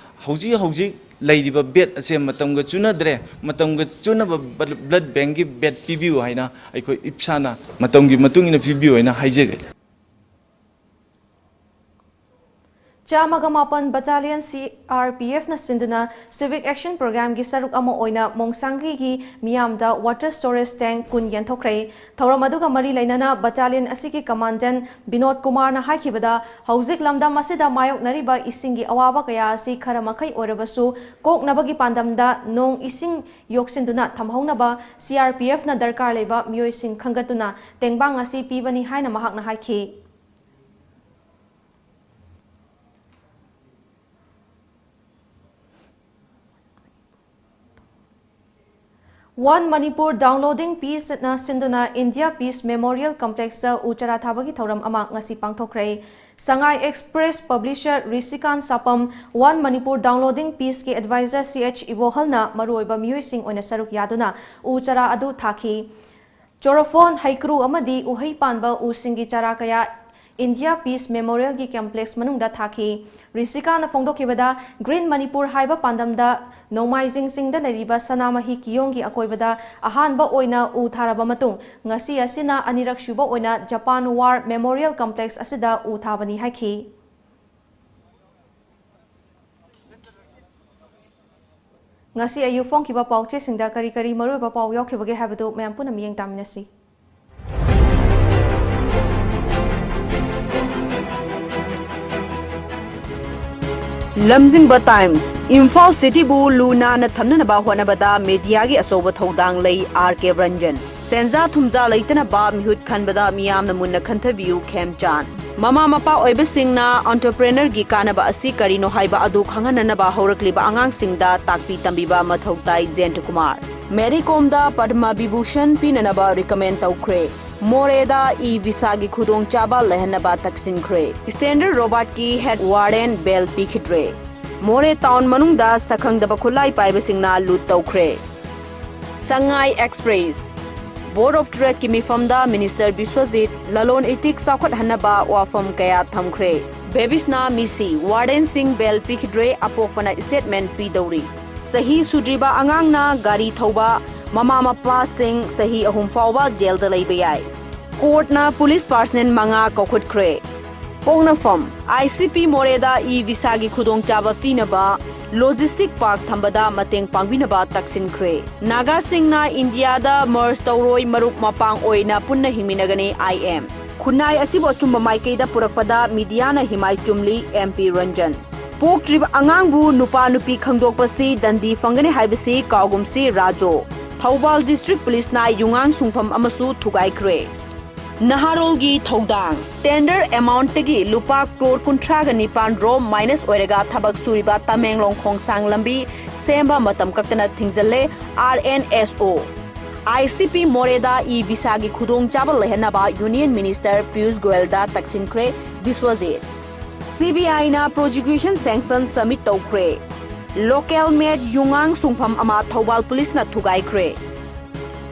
ꯍꯧꯖꯤꯛ ꯍꯧꯖꯤꯛ ꯂꯩꯔꯤꯕ ꯕꯦꯗ ꯑꯁꯦ ꯃꯇꯝꯒ ꯆꯨꯅꯗ꯭ꯔꯦ, ꯃꯇꯝꯒ ꯆꯨꯅꯕ ꯕ꯭ꯂꯗ ꯕꯦꯡꯛꯀꯤ ꯕꯦꯗ ꯄꯤꯕꯤꯌꯨ ꯍꯥꯏꯅ ꯑꯩꯈꯣꯏ ꯏꯞꯁꯥꯅ ꯃꯇꯝꯒꯤ ꯃꯇꯨꯡ ꯏꯟꯅ ꯄꯤꯕꯤꯌꯨ ꯍꯥꯏꯅ ꯍꯥꯏꯖꯒꯦ꯫ ꯆꯥꯝꯃꯒ ꯃꯥꯄꯟ Battalion C R P Fꯅ ꯁꯤꯟꯗꯨꯅ Civic Action Programꯒꯤ ꯁꯔꯨꯛ ꯑꯃ ꯑꯣꯏꯅ ꯃꯣꯡꯁꯥꯡꯒꯩꯒꯤ ꯃꯤꯌꯥꯝꯗ water storage tank ꯀꯨꯟ ꯌꯦꯟꯊꯣꯛꯈ꯭ꯔꯦ꯫ ꯊꯧꯔꯝ ꯑꯗꯨꯒ ꯃꯔꯤ ꯂꯩꯅꯅ battalion ꯑꯁꯤꯒꯤ commandant ꯕꯤꯅꯣꯗ ꯀꯨꯃꯥꯔꯅ ꯍꯥꯏꯈꯤꯕꯗ, ꯍꯧꯖꯤꯛ ꯂꯝꯗꯝ ꯑꯁꯤꯗ ꯃꯥꯌꯣꯛꯅꯔꯤꯕ ꯏꯁꯤꯡꯒꯤ ꯑꯋꯥꯕ ꯀꯌꯥ ꯑꯁꯤ ꯈꯔ ꯃꯈꯩ ꯑꯣꯏꯔꯕꯁꯨ ꯀꯣꯛꯅꯕꯒꯤ ꯄꯥꯟꯗꯝꯗ ꯅꯣꯡ ꯏꯁꯤꯡ ꯌꯣꯛꯁꯤꯟꯗꯨꯅ ꯊꯝꯍꯧꯅꯕ C R P Fꯅ ꯗꯔꯀꯥꯔ ꯂꯩꯕ ꯃꯤꯑꯣꯏꯁꯤꯡ ꯈꯟꯒꯠꯇꯨꯅ ꯇꯦꯡꯕꯥꯡ ꯑꯁꯤ ꯄꯤꯕꯅꯤ ꯍꯥꯏꯅ ꯃꯍꯥꯛꯅ ꯍꯥꯏꯈꯤ꯫ One Manipur Downloading Peace ꯅ ꯁꯤꯟꯗꯨꯅ India Peace Memorial Complex ꯇ ꯎ ꯆꯥꯔꯥ ꯊꯥꯕꯒꯤ ꯊꯧꯔꯝ ꯑꯃ ꯉꯁꯤ ꯄꯥꯡꯊꯣꯛꯈ꯭ꯔꯦ꯫ Sangai Express publisher ꯔꯤꯁꯤꯀꯥꯟ ꯁꯥꯄꯝ, One Manipur Downloading Peace ꯀꯤ advisor ꯁꯤ ꯑꯦꯆ ꯏꯕꯣꯍꯜꯅ ꯃꯔꯨꯑꯣꯏꯕ ꯃꯤꯑꯣꯏꯁꯤꯡ ꯑꯣꯏꯅ ꯁꯔꯨꯛ ꯌꯥꯗꯨꯅ ꯎ ꯆꯥꯔꯥ ꯑꯗꯨ ꯊꯥꯈꯤ꯫ ꯆꯣꯔꯣꯐꯣꯟ, ꯍꯩꯀ꯭ꯔꯨ ꯑꯃꯗꯤ ꯎꯍꯩ ꯄꯥꯟꯕ ꯎꯁꯤꯡꯒꯤ ꯆꯥꯔꯥ ꯀꯌꯥ India Peace Memorial ꯒꯤ complex ꯃꯅꯨꯡꯗ ꯊꯥꯈꯤ꯫ ꯔꯤꯁꯤꯀꯥꯅ ꯐꯣꯡꯗꯣꯛꯈꯤꯕꯗ, Green Manipur ꯍꯥꯏꯕ ꯄꯥꯟꯗꯝꯗ ꯅꯣꯡꯃꯥꯏꯖꯤꯡ ꯆꯤꯡꯗ ꯂꯩꯔꯤꯕ ꯁꯅꯥꯃꯍꯤ ꯀꯤꯌꯣꯡꯒꯤ ꯑꯀꯣꯏꯕꯗ ꯑꯍꯥꯟꯕ ꯑꯣꯏꯅ ꯎ ꯊꯥꯔꯕ ꯃꯇꯨꯡ, ꯉꯁꯤ ꯑꯁꯤꯅ ꯑꯅꯤꯔꯛ ꯁꯨꯕ ꯑꯣꯏꯅ Japan War Memorial Complex ꯑꯁꯤꯗ ꯎ ꯊꯥꯕꯅꯤ ꯍꯥꯏꯈꯤ꯫ ꯉꯁꯤ ꯑꯌꯨꯛ ꯐꯣꯡꯈꯤꯕ ꯄꯥꯎꯆꯦꯁꯤꯡꯗ ꯀꯔꯤ ꯀꯔꯤ ꯃꯔꯨꯑꯣꯏꯕ ꯄꯥꯎ ꯌꯥꯎꯈꯤꯕꯒꯦ ꯍꯥꯏꯕꯗꯨ ꯃꯌꯥꯝ ꯄꯨꯟꯅ ꯃꯤꯠꯌꯦꯡ ꯇꯥꯃꯤꯟꯅꯁꯤ꯫ ꯂꯝꯖꯤꯡꯕ ꯇꯥꯏꯝꯁ, ꯏꯝꯐꯥꯜ ꯁꯤꯇꯤꯕꯨ ꯂꯨ ꯅꯥꯟꯅ ꯊꯝꯅꯅꯕ ꯍꯣꯠꯅꯕꯗ ꯃꯤꯗꯤꯌꯥꯒꯤ ꯑꯆꯧꯕ ꯊꯧꯗꯥꯡ ꯂꯩ, ꯑꯥꯔ ꯀꯦ ꯔꯟꯖꯟ꯫ ꯁꯦꯟꯖꯥ ꯊꯨꯝꯖꯥ ꯂꯩꯇꯅꯕ ꯃꯤꯍꯨꯠ ꯈꯟꯕꯗ ꯃꯤꯌꯥꯝꯅ ꯃꯨꯟꯅ ꯈꯟꯊꯕꯤꯌꯨ, ꯈꯦꯝꯆꯥꯟ꯫ ꯃꯃꯥ ꯃꯄꯥ ꯑꯣꯏꯕꯁꯤꯡꯅ entrepreneur ꯒꯤ ꯀꯥꯟꯅꯕ ꯑꯁꯤ ꯀꯔꯤꯅꯣ ꯍꯥꯏꯕ ꯑꯗꯨ ꯈꯪꯍꯟꯅꯅꯕ ꯍꯧꯔꯛꯂꯤꯕ ꯑꯉꯥꯡꯁꯤꯡꯗ ꯇꯥꯛꯄꯤ ꯇꯝꯕꯤꯕ ꯃꯊꯧ ꯇꯥꯏ, ꯖꯦꯟꯇ ꯀꯨꯃꯥꯔ꯫ ꯃꯦꯔꯤ ꯀꯣꯝꯗ ꯄꯗꯃ ꯕꯤꯚꯨꯁꯟ ꯄꯤꯅꯅꯕ recommend ꯇꯧꯈ꯭ꯔꯦ꯫ ꯃꯣꯔꯦꯗ ꯏ ꯚꯤꯁꯥꯒꯤ ꯈꯨꯗꯣꯡꯆꯥꯕ ꯂꯩꯍꯟꯅꯕ ꯇꯛꯁꯤꯟꯈ꯭ꯔꯦ꯫ Standard Robert ꯀꯤ head warden bail ꯄꯤꯈꯤꯗ꯭ꯔꯦ꯫ ꯃꯣꯔꯦ ꯇꯥꯎꯟ ꯃꯅꯨꯡꯗ ꯁꯛꯈꯪꯗꯕ ꯈꯨꯠꯂꯥꯏ ꯄꯥꯏꯕꯁꯤꯡꯅ ꯂꯨꯠ ꯇꯧꯈ꯭ꯔꯦ꯫ Sangai Express, Board of Trade ꯀꯤ ꯃꯤꯐꯝꯗ Minister ꯕꯤꯁ꯭ꯋꯖꯤꯠ ꯂꯂꯣꯟ ꯏꯇꯤꯛ ꯆꯥꯎꯈꯠꯍꯟꯅꯕ ꯋꯥꯐꯝ ꯀꯌꯥ ꯊꯝꯈ꯭ꯔꯦ꯫ ꯕꯦꯕꯤꯁꯅꯥ ꯃꯤꯁꯤ, warden ꯁꯤꯡ bail ꯄꯤꯈꯤꯗ꯭ꯔꯦ, ꯑꯄꯣꯛꯄꯅ statement ꯄꯤꯗꯧꯔꯤ꯫ ꯆꯍꯤ ꯁꯨꯗ꯭ꯔꯤꯕ ꯑꯉꯥꯡꯅ ꯒꯥꯔꯤ ꯊꯧꯕ, ꯃꯃꯥ ꯃꯄꯥꯁꯤꯡ ꯆꯍꯤ ꯑꯍꯨꯝ ꯐꯥꯎꯕ ꯖꯦꯜꯗ ꯂꯩꯕ ꯌꯥꯏ꯫ Court ꯅ police personnel ꯃꯉꯥ ꯀꯧꯈꯠꯈ꯭ꯔꯦ꯫ ꯄꯣꯛꯅꯐꯝ, ꯑꯥꯏ ꯁꯤ ꯄꯤ ꯃꯣꯔꯦꯗ ꯏ ꯚꯤꯁꯥꯒꯤ ꯈꯨꯗꯣꯡꯆꯥꯕ ꯄꯤꯅꯕ logistic park ꯊꯝꯕꯗ ꯃꯇꯦꯡ ꯄꯥꯡꯕꯤꯅꯕ ꯇꯛꯁꯤꯟꯈ꯭ꯔꯦ꯫ ꯅꯥꯒꯥꯁꯤꯡꯅ ꯏꯟꯗꯤꯌꯥꯗ merge ꯇꯧꯔꯣꯏ, ꯃꯔꯨꯞ ꯃꯄꯥꯡ ꯑꯣꯏꯅ ꯄꯨꯟꯅ ꯍꯤꯡꯃꯤꯟꯅꯒꯅꯤ, ꯑꯥꯏ ꯑꯦꯝ꯫ ꯈꯨꯟꯅꯥꯏ ꯑꯁꯤꯕꯨ ꯑꯆꯨꯝꯕ ꯃꯥꯏꯀꯩꯗ ꯄꯨꯔꯛꯄꯗ ꯃꯤꯗꯤꯌꯥꯅ ꯍꯤꯃꯥꯏ ꯆꯨꯝꯂꯤ, ꯑꯦꯝ ꯄꯤ ꯔꯟꯖꯟ꯫ ꯄꯣꯛꯇ꯭ꯔꯤꯕ ꯑꯉꯥꯡꯕꯨ ꯅꯨꯄꯥ ꯅꯨꯄꯤ ꯈꯪꯗꯣꯛꯄꯁꯤ ꯗꯟꯗꯤ ꯐꯪꯒꯅꯤ ꯍꯥꯏꯕꯁꯤ ꯀꯥꯎꯒꯨꯝꯁꯤ, ꯔꯥꯖꯨ꯫ ꯊꯧꯕꯥꯜ District Police ꯅ ꯌꯨꯉꯥꯡ ꯁꯨꯡꯐꯝ ꯑꯃꯁꯨ ꯊꯨꯒꯥꯏꯈ꯭ꯔꯦ꯫ ꯅꯍꯥꯔꯣꯜꯒꯤ ꯊꯧꯗꯥꯡ꯫ Tender amount ꯇꯒꯤ ꯂꯨꯄꯥ ꯀ꯭ꯔꯣꯔ ꯀꯨꯟꯊ꯭ꯔꯥꯒ ꯅꯤꯄꯥꯟ ꯔꯣꯝ minus ꯑꯣꯏꯔꯒ ꯊꯕꯛ ꯁꯨꯔꯤꯕ ꯇꯃꯦꯡꯂꯣꯡ ꯈꯣꯡꯁꯥꯡ ꯂꯝꯕꯤ ꯁꯦꯝꯕ ꯃꯇꯝ ꯀꯛꯇꯅ ꯊꯤꯡꯖꯤꯜꯂꯦ, R N S O꯫ I C P ꯃꯣꯔꯦꯗ e-visaꯒꯤ ꯈꯨꯗꯣꯡꯆꯥꯕ ꯂꯩꯍꯟꯅꯕ Union Minister Piyush ꯒꯣꯌꯜꯗ ꯇꯛꯁꯤꯟꯈ꯭ꯔꯦ Biswajit. C B I ꯅ prosecution sanction submit ꯇꯧꯈ꯭ꯔꯦ꯫ Local made ꯌꯨꯉꯥꯡ ꯁꯨꯡꯐꯝ ꯑꯃ ꯊꯧꯕꯥꯜ ꯄꯨꯂꯤꯁꯅ ꯊꯨꯒꯥꯏꯈ꯭ꯔꯦ꯫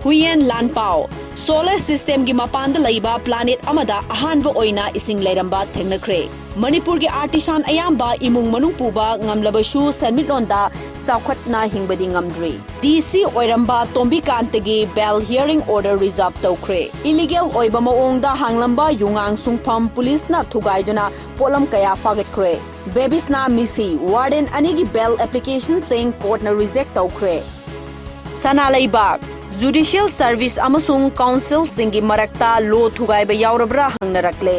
ꯍꯨꯏꯌꯦꯟ ꯂꯥꯟꯄꯥꯎ꯫ Solar systemꯒꯤ ꯃꯄꯥꯟꯗ ꯂꯩꯕ planet ꯑꯃꯗ ꯑꯍꯥꯟꯕ ꯑꯣꯏꯅ ꯏꯁꯤꯡ ꯂꯩꯔꯝꯕ ꯊꯦꯡꯅꯈ꯭ꯔꯦ꯫ ꯃꯅꯤꯄꯨꯔꯒꯤ artisan ꯑꯌꯥꯝꯕ ꯏꯃꯨꯡ ꯃꯅꯨꯡ ꯄꯨꯕ ꯉꯝꯂꯕꯁꯨ ꯁꯦꯟꯃꯤꯠꯂꯣꯟꯗ ꯆꯥꯎꯈꯠꯅ ꯍꯤꯡꯕꯗꯤ ꯉꯝꯗ꯭ꯔꯤ꯫ D C ꯑꯣꯏꯔꯝꯕ ꯇꯣꯝꯕꯤꯀꯥꯟꯇꯒꯤ bail hearing order reserve ꯇꯧꯈ꯭ꯔꯦ꯫ Illegal ꯑꯣꯏꯕ ꯃꯑꯣꯡꯗ ꯍꯥꯡꯂꯝꯕ ꯌꯨꯉꯥꯡ ꯁꯨꯡꯐꯝ ꯄꯨꯂꯤꯁꯅ ꯊꯨꯒꯥꯏꯗꯨꯅ ꯄꯣꯠꯂꯝ ꯀꯌꯥ ꯐꯥꯒꯠꯈ꯭ꯔꯦ꯫ ꯕꯦꯕꯤꯁꯅꯥ ꯃꯤꯁꯤ, warden ꯑꯅꯤꯒꯤ bail applicationꯁꯤꯡ courtꯅ reject ꯇꯧꯈ꯭ꯔꯦ꯫ ꯁꯅꯥ ꯂꯩꯕꯥꯛ꯫ Judicial service ꯑꯃꯁꯨꯡ councilꯁꯤꯡꯒꯤ ꯃꯔꯛꯇ law ꯊꯨꯒꯥꯏꯕ ꯌꯥꯎꯔꯕ꯭ꯔꯥ ꯍꯪꯅꯔꯛꯂꯦ꯫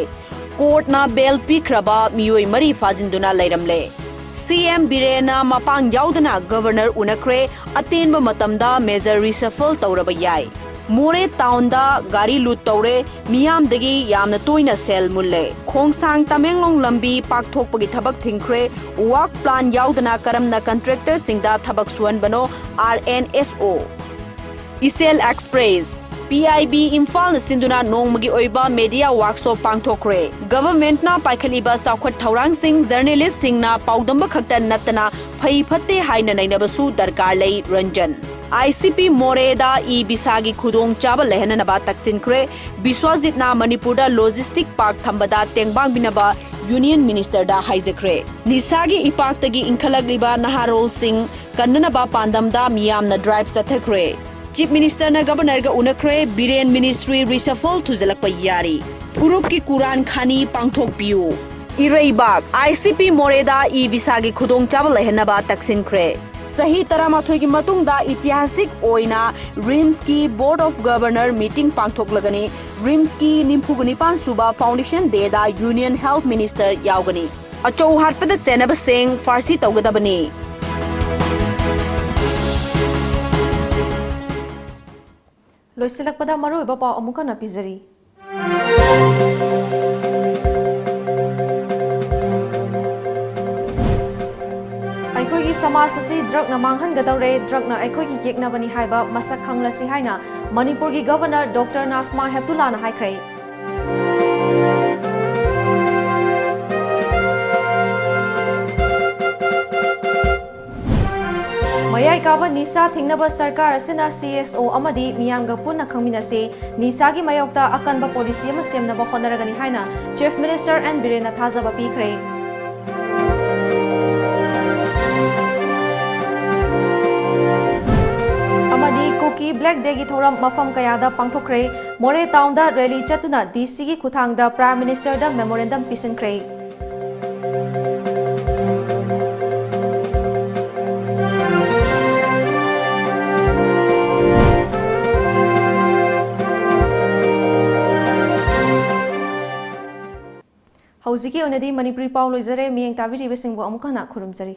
Courtꯅ bail ꯄꯤꯈ꯭ꯔꯕ ꯃꯤꯑꯣꯏ ꯃꯔꯤ ꯐꯥꯖꯤꯟꯗꯨꯅ ꯂꯩꯔꯝꯂꯦ꯫ C M ꯕꯤꯔꯦꯟꯅ ꯃꯄꯥꯡ ꯌꯥꯎꯗꯅ governor ꯎꯅꯈ꯭ꯔꯦ, ꯑꯇꯦꯟꯕ ꯃꯇꯝꯗ major reshuffle ꯇꯧꯔꯕ ꯌꯥꯏ꯫ ꯃꯣꯔꯦ townꯗ ꯒꯥꯔꯤ loot ꯇꯧꯔꯦ, ꯃꯤꯌꯥꯝꯗꯒꯤ ꯌꯥꯝꯅ ꯇꯣꯏꯅ ꯁꯦꯜ ꯃꯨꯜꯂꯦ꯫ ꯈꯣꯡꯁꯥꯡ ꯇꯃꯦꯡꯂꯣꯡ ꯂꯝꯕꯤ ꯄꯥꯛꯊꯣꯛꯄꯒꯤ ꯊꯕꯛ ꯊꯤꯡꯈ꯭ꯔꯦ, work plan ꯌꯥꯎꯗꯅ ꯀꯔꯝꯅ contractorꯁꯤꯡꯗ ꯊꯕꯛ ꯁꯨꯍꯟꯕꯅꯣ, R N S O꯫ ꯏꯆꯦꯜ Express꯫ P I B ꯏꯝꯐꯥꯜꯅ ꯁꯤꯟꯗꯨꯅ ꯅꯣꯡꯃꯒꯤ ꯑꯣꯏꯕ media workshop ꯄꯥꯡꯊꯣꯛꯈ꯭ꯔꯦ꯫ Governmentꯅ ꯄꯥꯏꯈꯠꯂꯤꯕ ꯆꯥꯎꯈꯠ ꯊꯧꯔꯥꯡꯁꯤꯡ journalistꯁꯤꯡꯅ ꯄꯥꯎꯗꯝꯕ ꯈꯛꯇ ꯅꯠꯇꯅ ꯐꯩ ꯐꯠꯇꯦ ꯍꯥꯏꯅ ꯅꯩꯅꯕꯁꯨ ꯗꯔꯀꯥꯔ ꯂꯩ, ꯔꯟꯖꯟ꯫ I C P ꯃꯣꯔꯦꯗ e-visaꯒꯤ ꯈꯨꯗꯣꯡꯆꯥꯕ ꯂꯩꯍꯟꯅꯅꯕ ꯇꯛꯁꯤꯟꯈ꯭ꯔꯦ꯫ ꯕꯤꯁ꯭ꯋꯖꯤꯠꯅ ꯃꯅꯤꯄꯨꯔꯗ logistic park ꯊꯝꯕꯗ ꯇꯦꯡꯕꯥꯡꯕꯤꯅꯕ Union Ministerꯗ ꯍꯥꯏꯖꯈ꯭ꯔꯦ꯫ ꯅꯤꯁꯥꯒꯤ ꯏꯄꯥꯛꯇꯒꯤ ꯏꯟꯈꯠꯂꯛꯂꯤꯕ ꯅꯍꯥꯔꯣꯜꯁꯤꯡ ꯀꯟꯅꯅꯕ ꯄꯥꯟꯗꯝꯗ ꯃꯤꯌꯥꯝꯅ drive ꯆꯠꯊꯈ꯭ꯔꯦ꯫ Chief Ministerꯅ Governorꯒ ꯎꯅꯈ꯭ꯔꯦ, Biren ministry reshuffle ꯊꯨꯖꯤꯜꯂꯛꯄ ꯌꯥꯔꯤ꯫ ꯐꯨꯔꯨꯞꯀꯤ ꯀꯨꯔꯥꯟ ꯈꯥꯅꯤ ꯄꯥꯡꯊꯣꯛꯄꯤꯌꯨ꯫ ꯏꯔꯩꯕꯥꯛ꯫ I C P ꯃꯣꯔꯦꯗ e-visaꯒꯤ ꯈꯨꯗꯣꯡꯆꯥꯕ ꯂꯩꯍꯟꯅꯕ ꯇꯛꯁꯤꯟꯈ꯭ꯔꯦ꯫ ꯆꯍꯤ ꯇꯔꯥꯃꯥꯊꯣꯏꯒꯤ ꯃꯇꯨꯡꯗ ꯏꯇꯤꯍꯥꯁꯤꯛ ꯑꯣꯏꯅ RIMSꯀꯤ Board of Governor meeting ꯄꯥꯡꯊꯣꯛꯂꯒꯅꯤ꯫ RIMSꯀꯤ ꯅꯤꯐꯨꯒ ꯅꯤꯄꯥꯟ ꯁꯨꯕ Foundation Dayꯗ Union Health Minister ꯌꯥꯎꯒꯅꯤ꯫ ꯑꯆꯧ ꯍꯥꯠꯄꯗ ꯆꯦꯟꯅꯕꯁꯤꯡ ꯐꯥꯔꯁꯤ ꯇꯧꯒꯗꯕꯅꯤ꯫ ꯂꯣꯏꯁꯤꯜꯂꯛꯄꯗ ꯃꯔꯨꯑꯣꯏꯕ ꯄꯥꯎ ꯑꯃꯨꯛ ꯍꯟꯅ ꯄꯤꯖꯔꯤ꯫ ꯑꯩꯈꯣꯏꯒꯤ ꯁꯃꯥꯖ ꯑꯁꯤ ꯗ꯭ꯔꯒꯅ ꯃꯥꯡꯍꯟꯒꯗꯧꯔꯦ, ꯗ꯭ꯔꯒꯅ ꯑꯩꯈꯣꯏꯒꯤ ꯌꯦꯛꯅꯕꯅꯤ ꯍꯥꯏꯕ ꯃꯁꯛ ꯈꯪꯂꯁꯤ ꯍꯥꯏꯅ ꯃꯅꯤꯄꯨꯔꯒꯤ ꯒꯚꯔꯅꯔ ꯗꯣꯛꯇꯔ ꯅꯥꯖꯃꯥ ꯍꯦꯞꯇꯨꯂꯥꯅ ꯍꯥꯏꯈ꯭ꯔꯦ꯫ ꯃꯌꯥꯏ ꯀꯥꯕ ꯅꯤꯁꯥ ꯊꯤꯡꯅꯕ ꯁꯔꯀꯥꯔ ꯑꯁꯤꯅ ꯁꯤ ꯑꯦꯁ ꯑꯣ ꯑꯃꯗꯤ ꯃꯤꯌꯥꯝꯒ ꯄꯨꯟꯅ ꯈꯪꯃꯤꯟꯅꯁꯤ, ꯅꯤꯁꯥꯒꯤ ꯃꯥꯌꯣꯛꯇ ꯑꯀꯟꯕ ꯄꯣꯂꯤꯁꯤ ꯑꯃ ꯁꯦꯝꯅꯕ ꯍꯣꯠꯅꯔꯒꯅꯤ ꯍꯥꯏꯅ ꯆꯤꯐ ꯃꯤꯅꯤꯁꯇꯔ ꯑꯦꯟ ꯕꯤꯔꯦꯟꯅ ꯊꯥꯖꯕ ꯄꯤꯈ꯭ꯔꯦ꯫ ꯑꯃꯗꯤ ꯀꯨꯀꯤ ꯕ꯭ꯂꯦꯛ ꯗꯦꯒꯤ ꯊꯧꯔꯝ ꯃꯐꯝ ꯀꯌꯥꯗ ꯄꯥꯡꯊꯣꯛꯈ꯭ꯔꯦ꯫ ꯃꯣꯔꯦ ꯇꯥꯎꯟꯗ ꯔꯦꯂꯤ ꯆꯠꯇꯨꯅ ꯗꯤ ꯁꯤꯒꯤ ꯈꯨꯠꯊꯥꯡꯗ ꯄ꯭ꯔꯥꯏꯝ ꯃꯤꯅꯤꯁꯇꯔꯗ ꯃꯦꯃꯣꯔꯦꯟꯗꯝ ꯄꯤꯁꯤꯟꯈ꯭ꯔꯦ꯫ ꯍꯧꯖꯤꯛꯀꯤ ꯑꯣꯏꯅꯗꯤ ꯃꯅꯤꯄꯨꯔꯤ ꯄꯥꯎ ꯂꯣꯏꯖꯔꯦ꯫ ꯃꯤꯠꯌꯦꯡ ꯇꯥꯕꯤꯔꯤꯕꯁꯤꯡꯕꯨ ꯑꯃꯨꯛ ꯍꯟꯅ ꯈꯨꯔꯨꯝꯖꯔꯤ꯫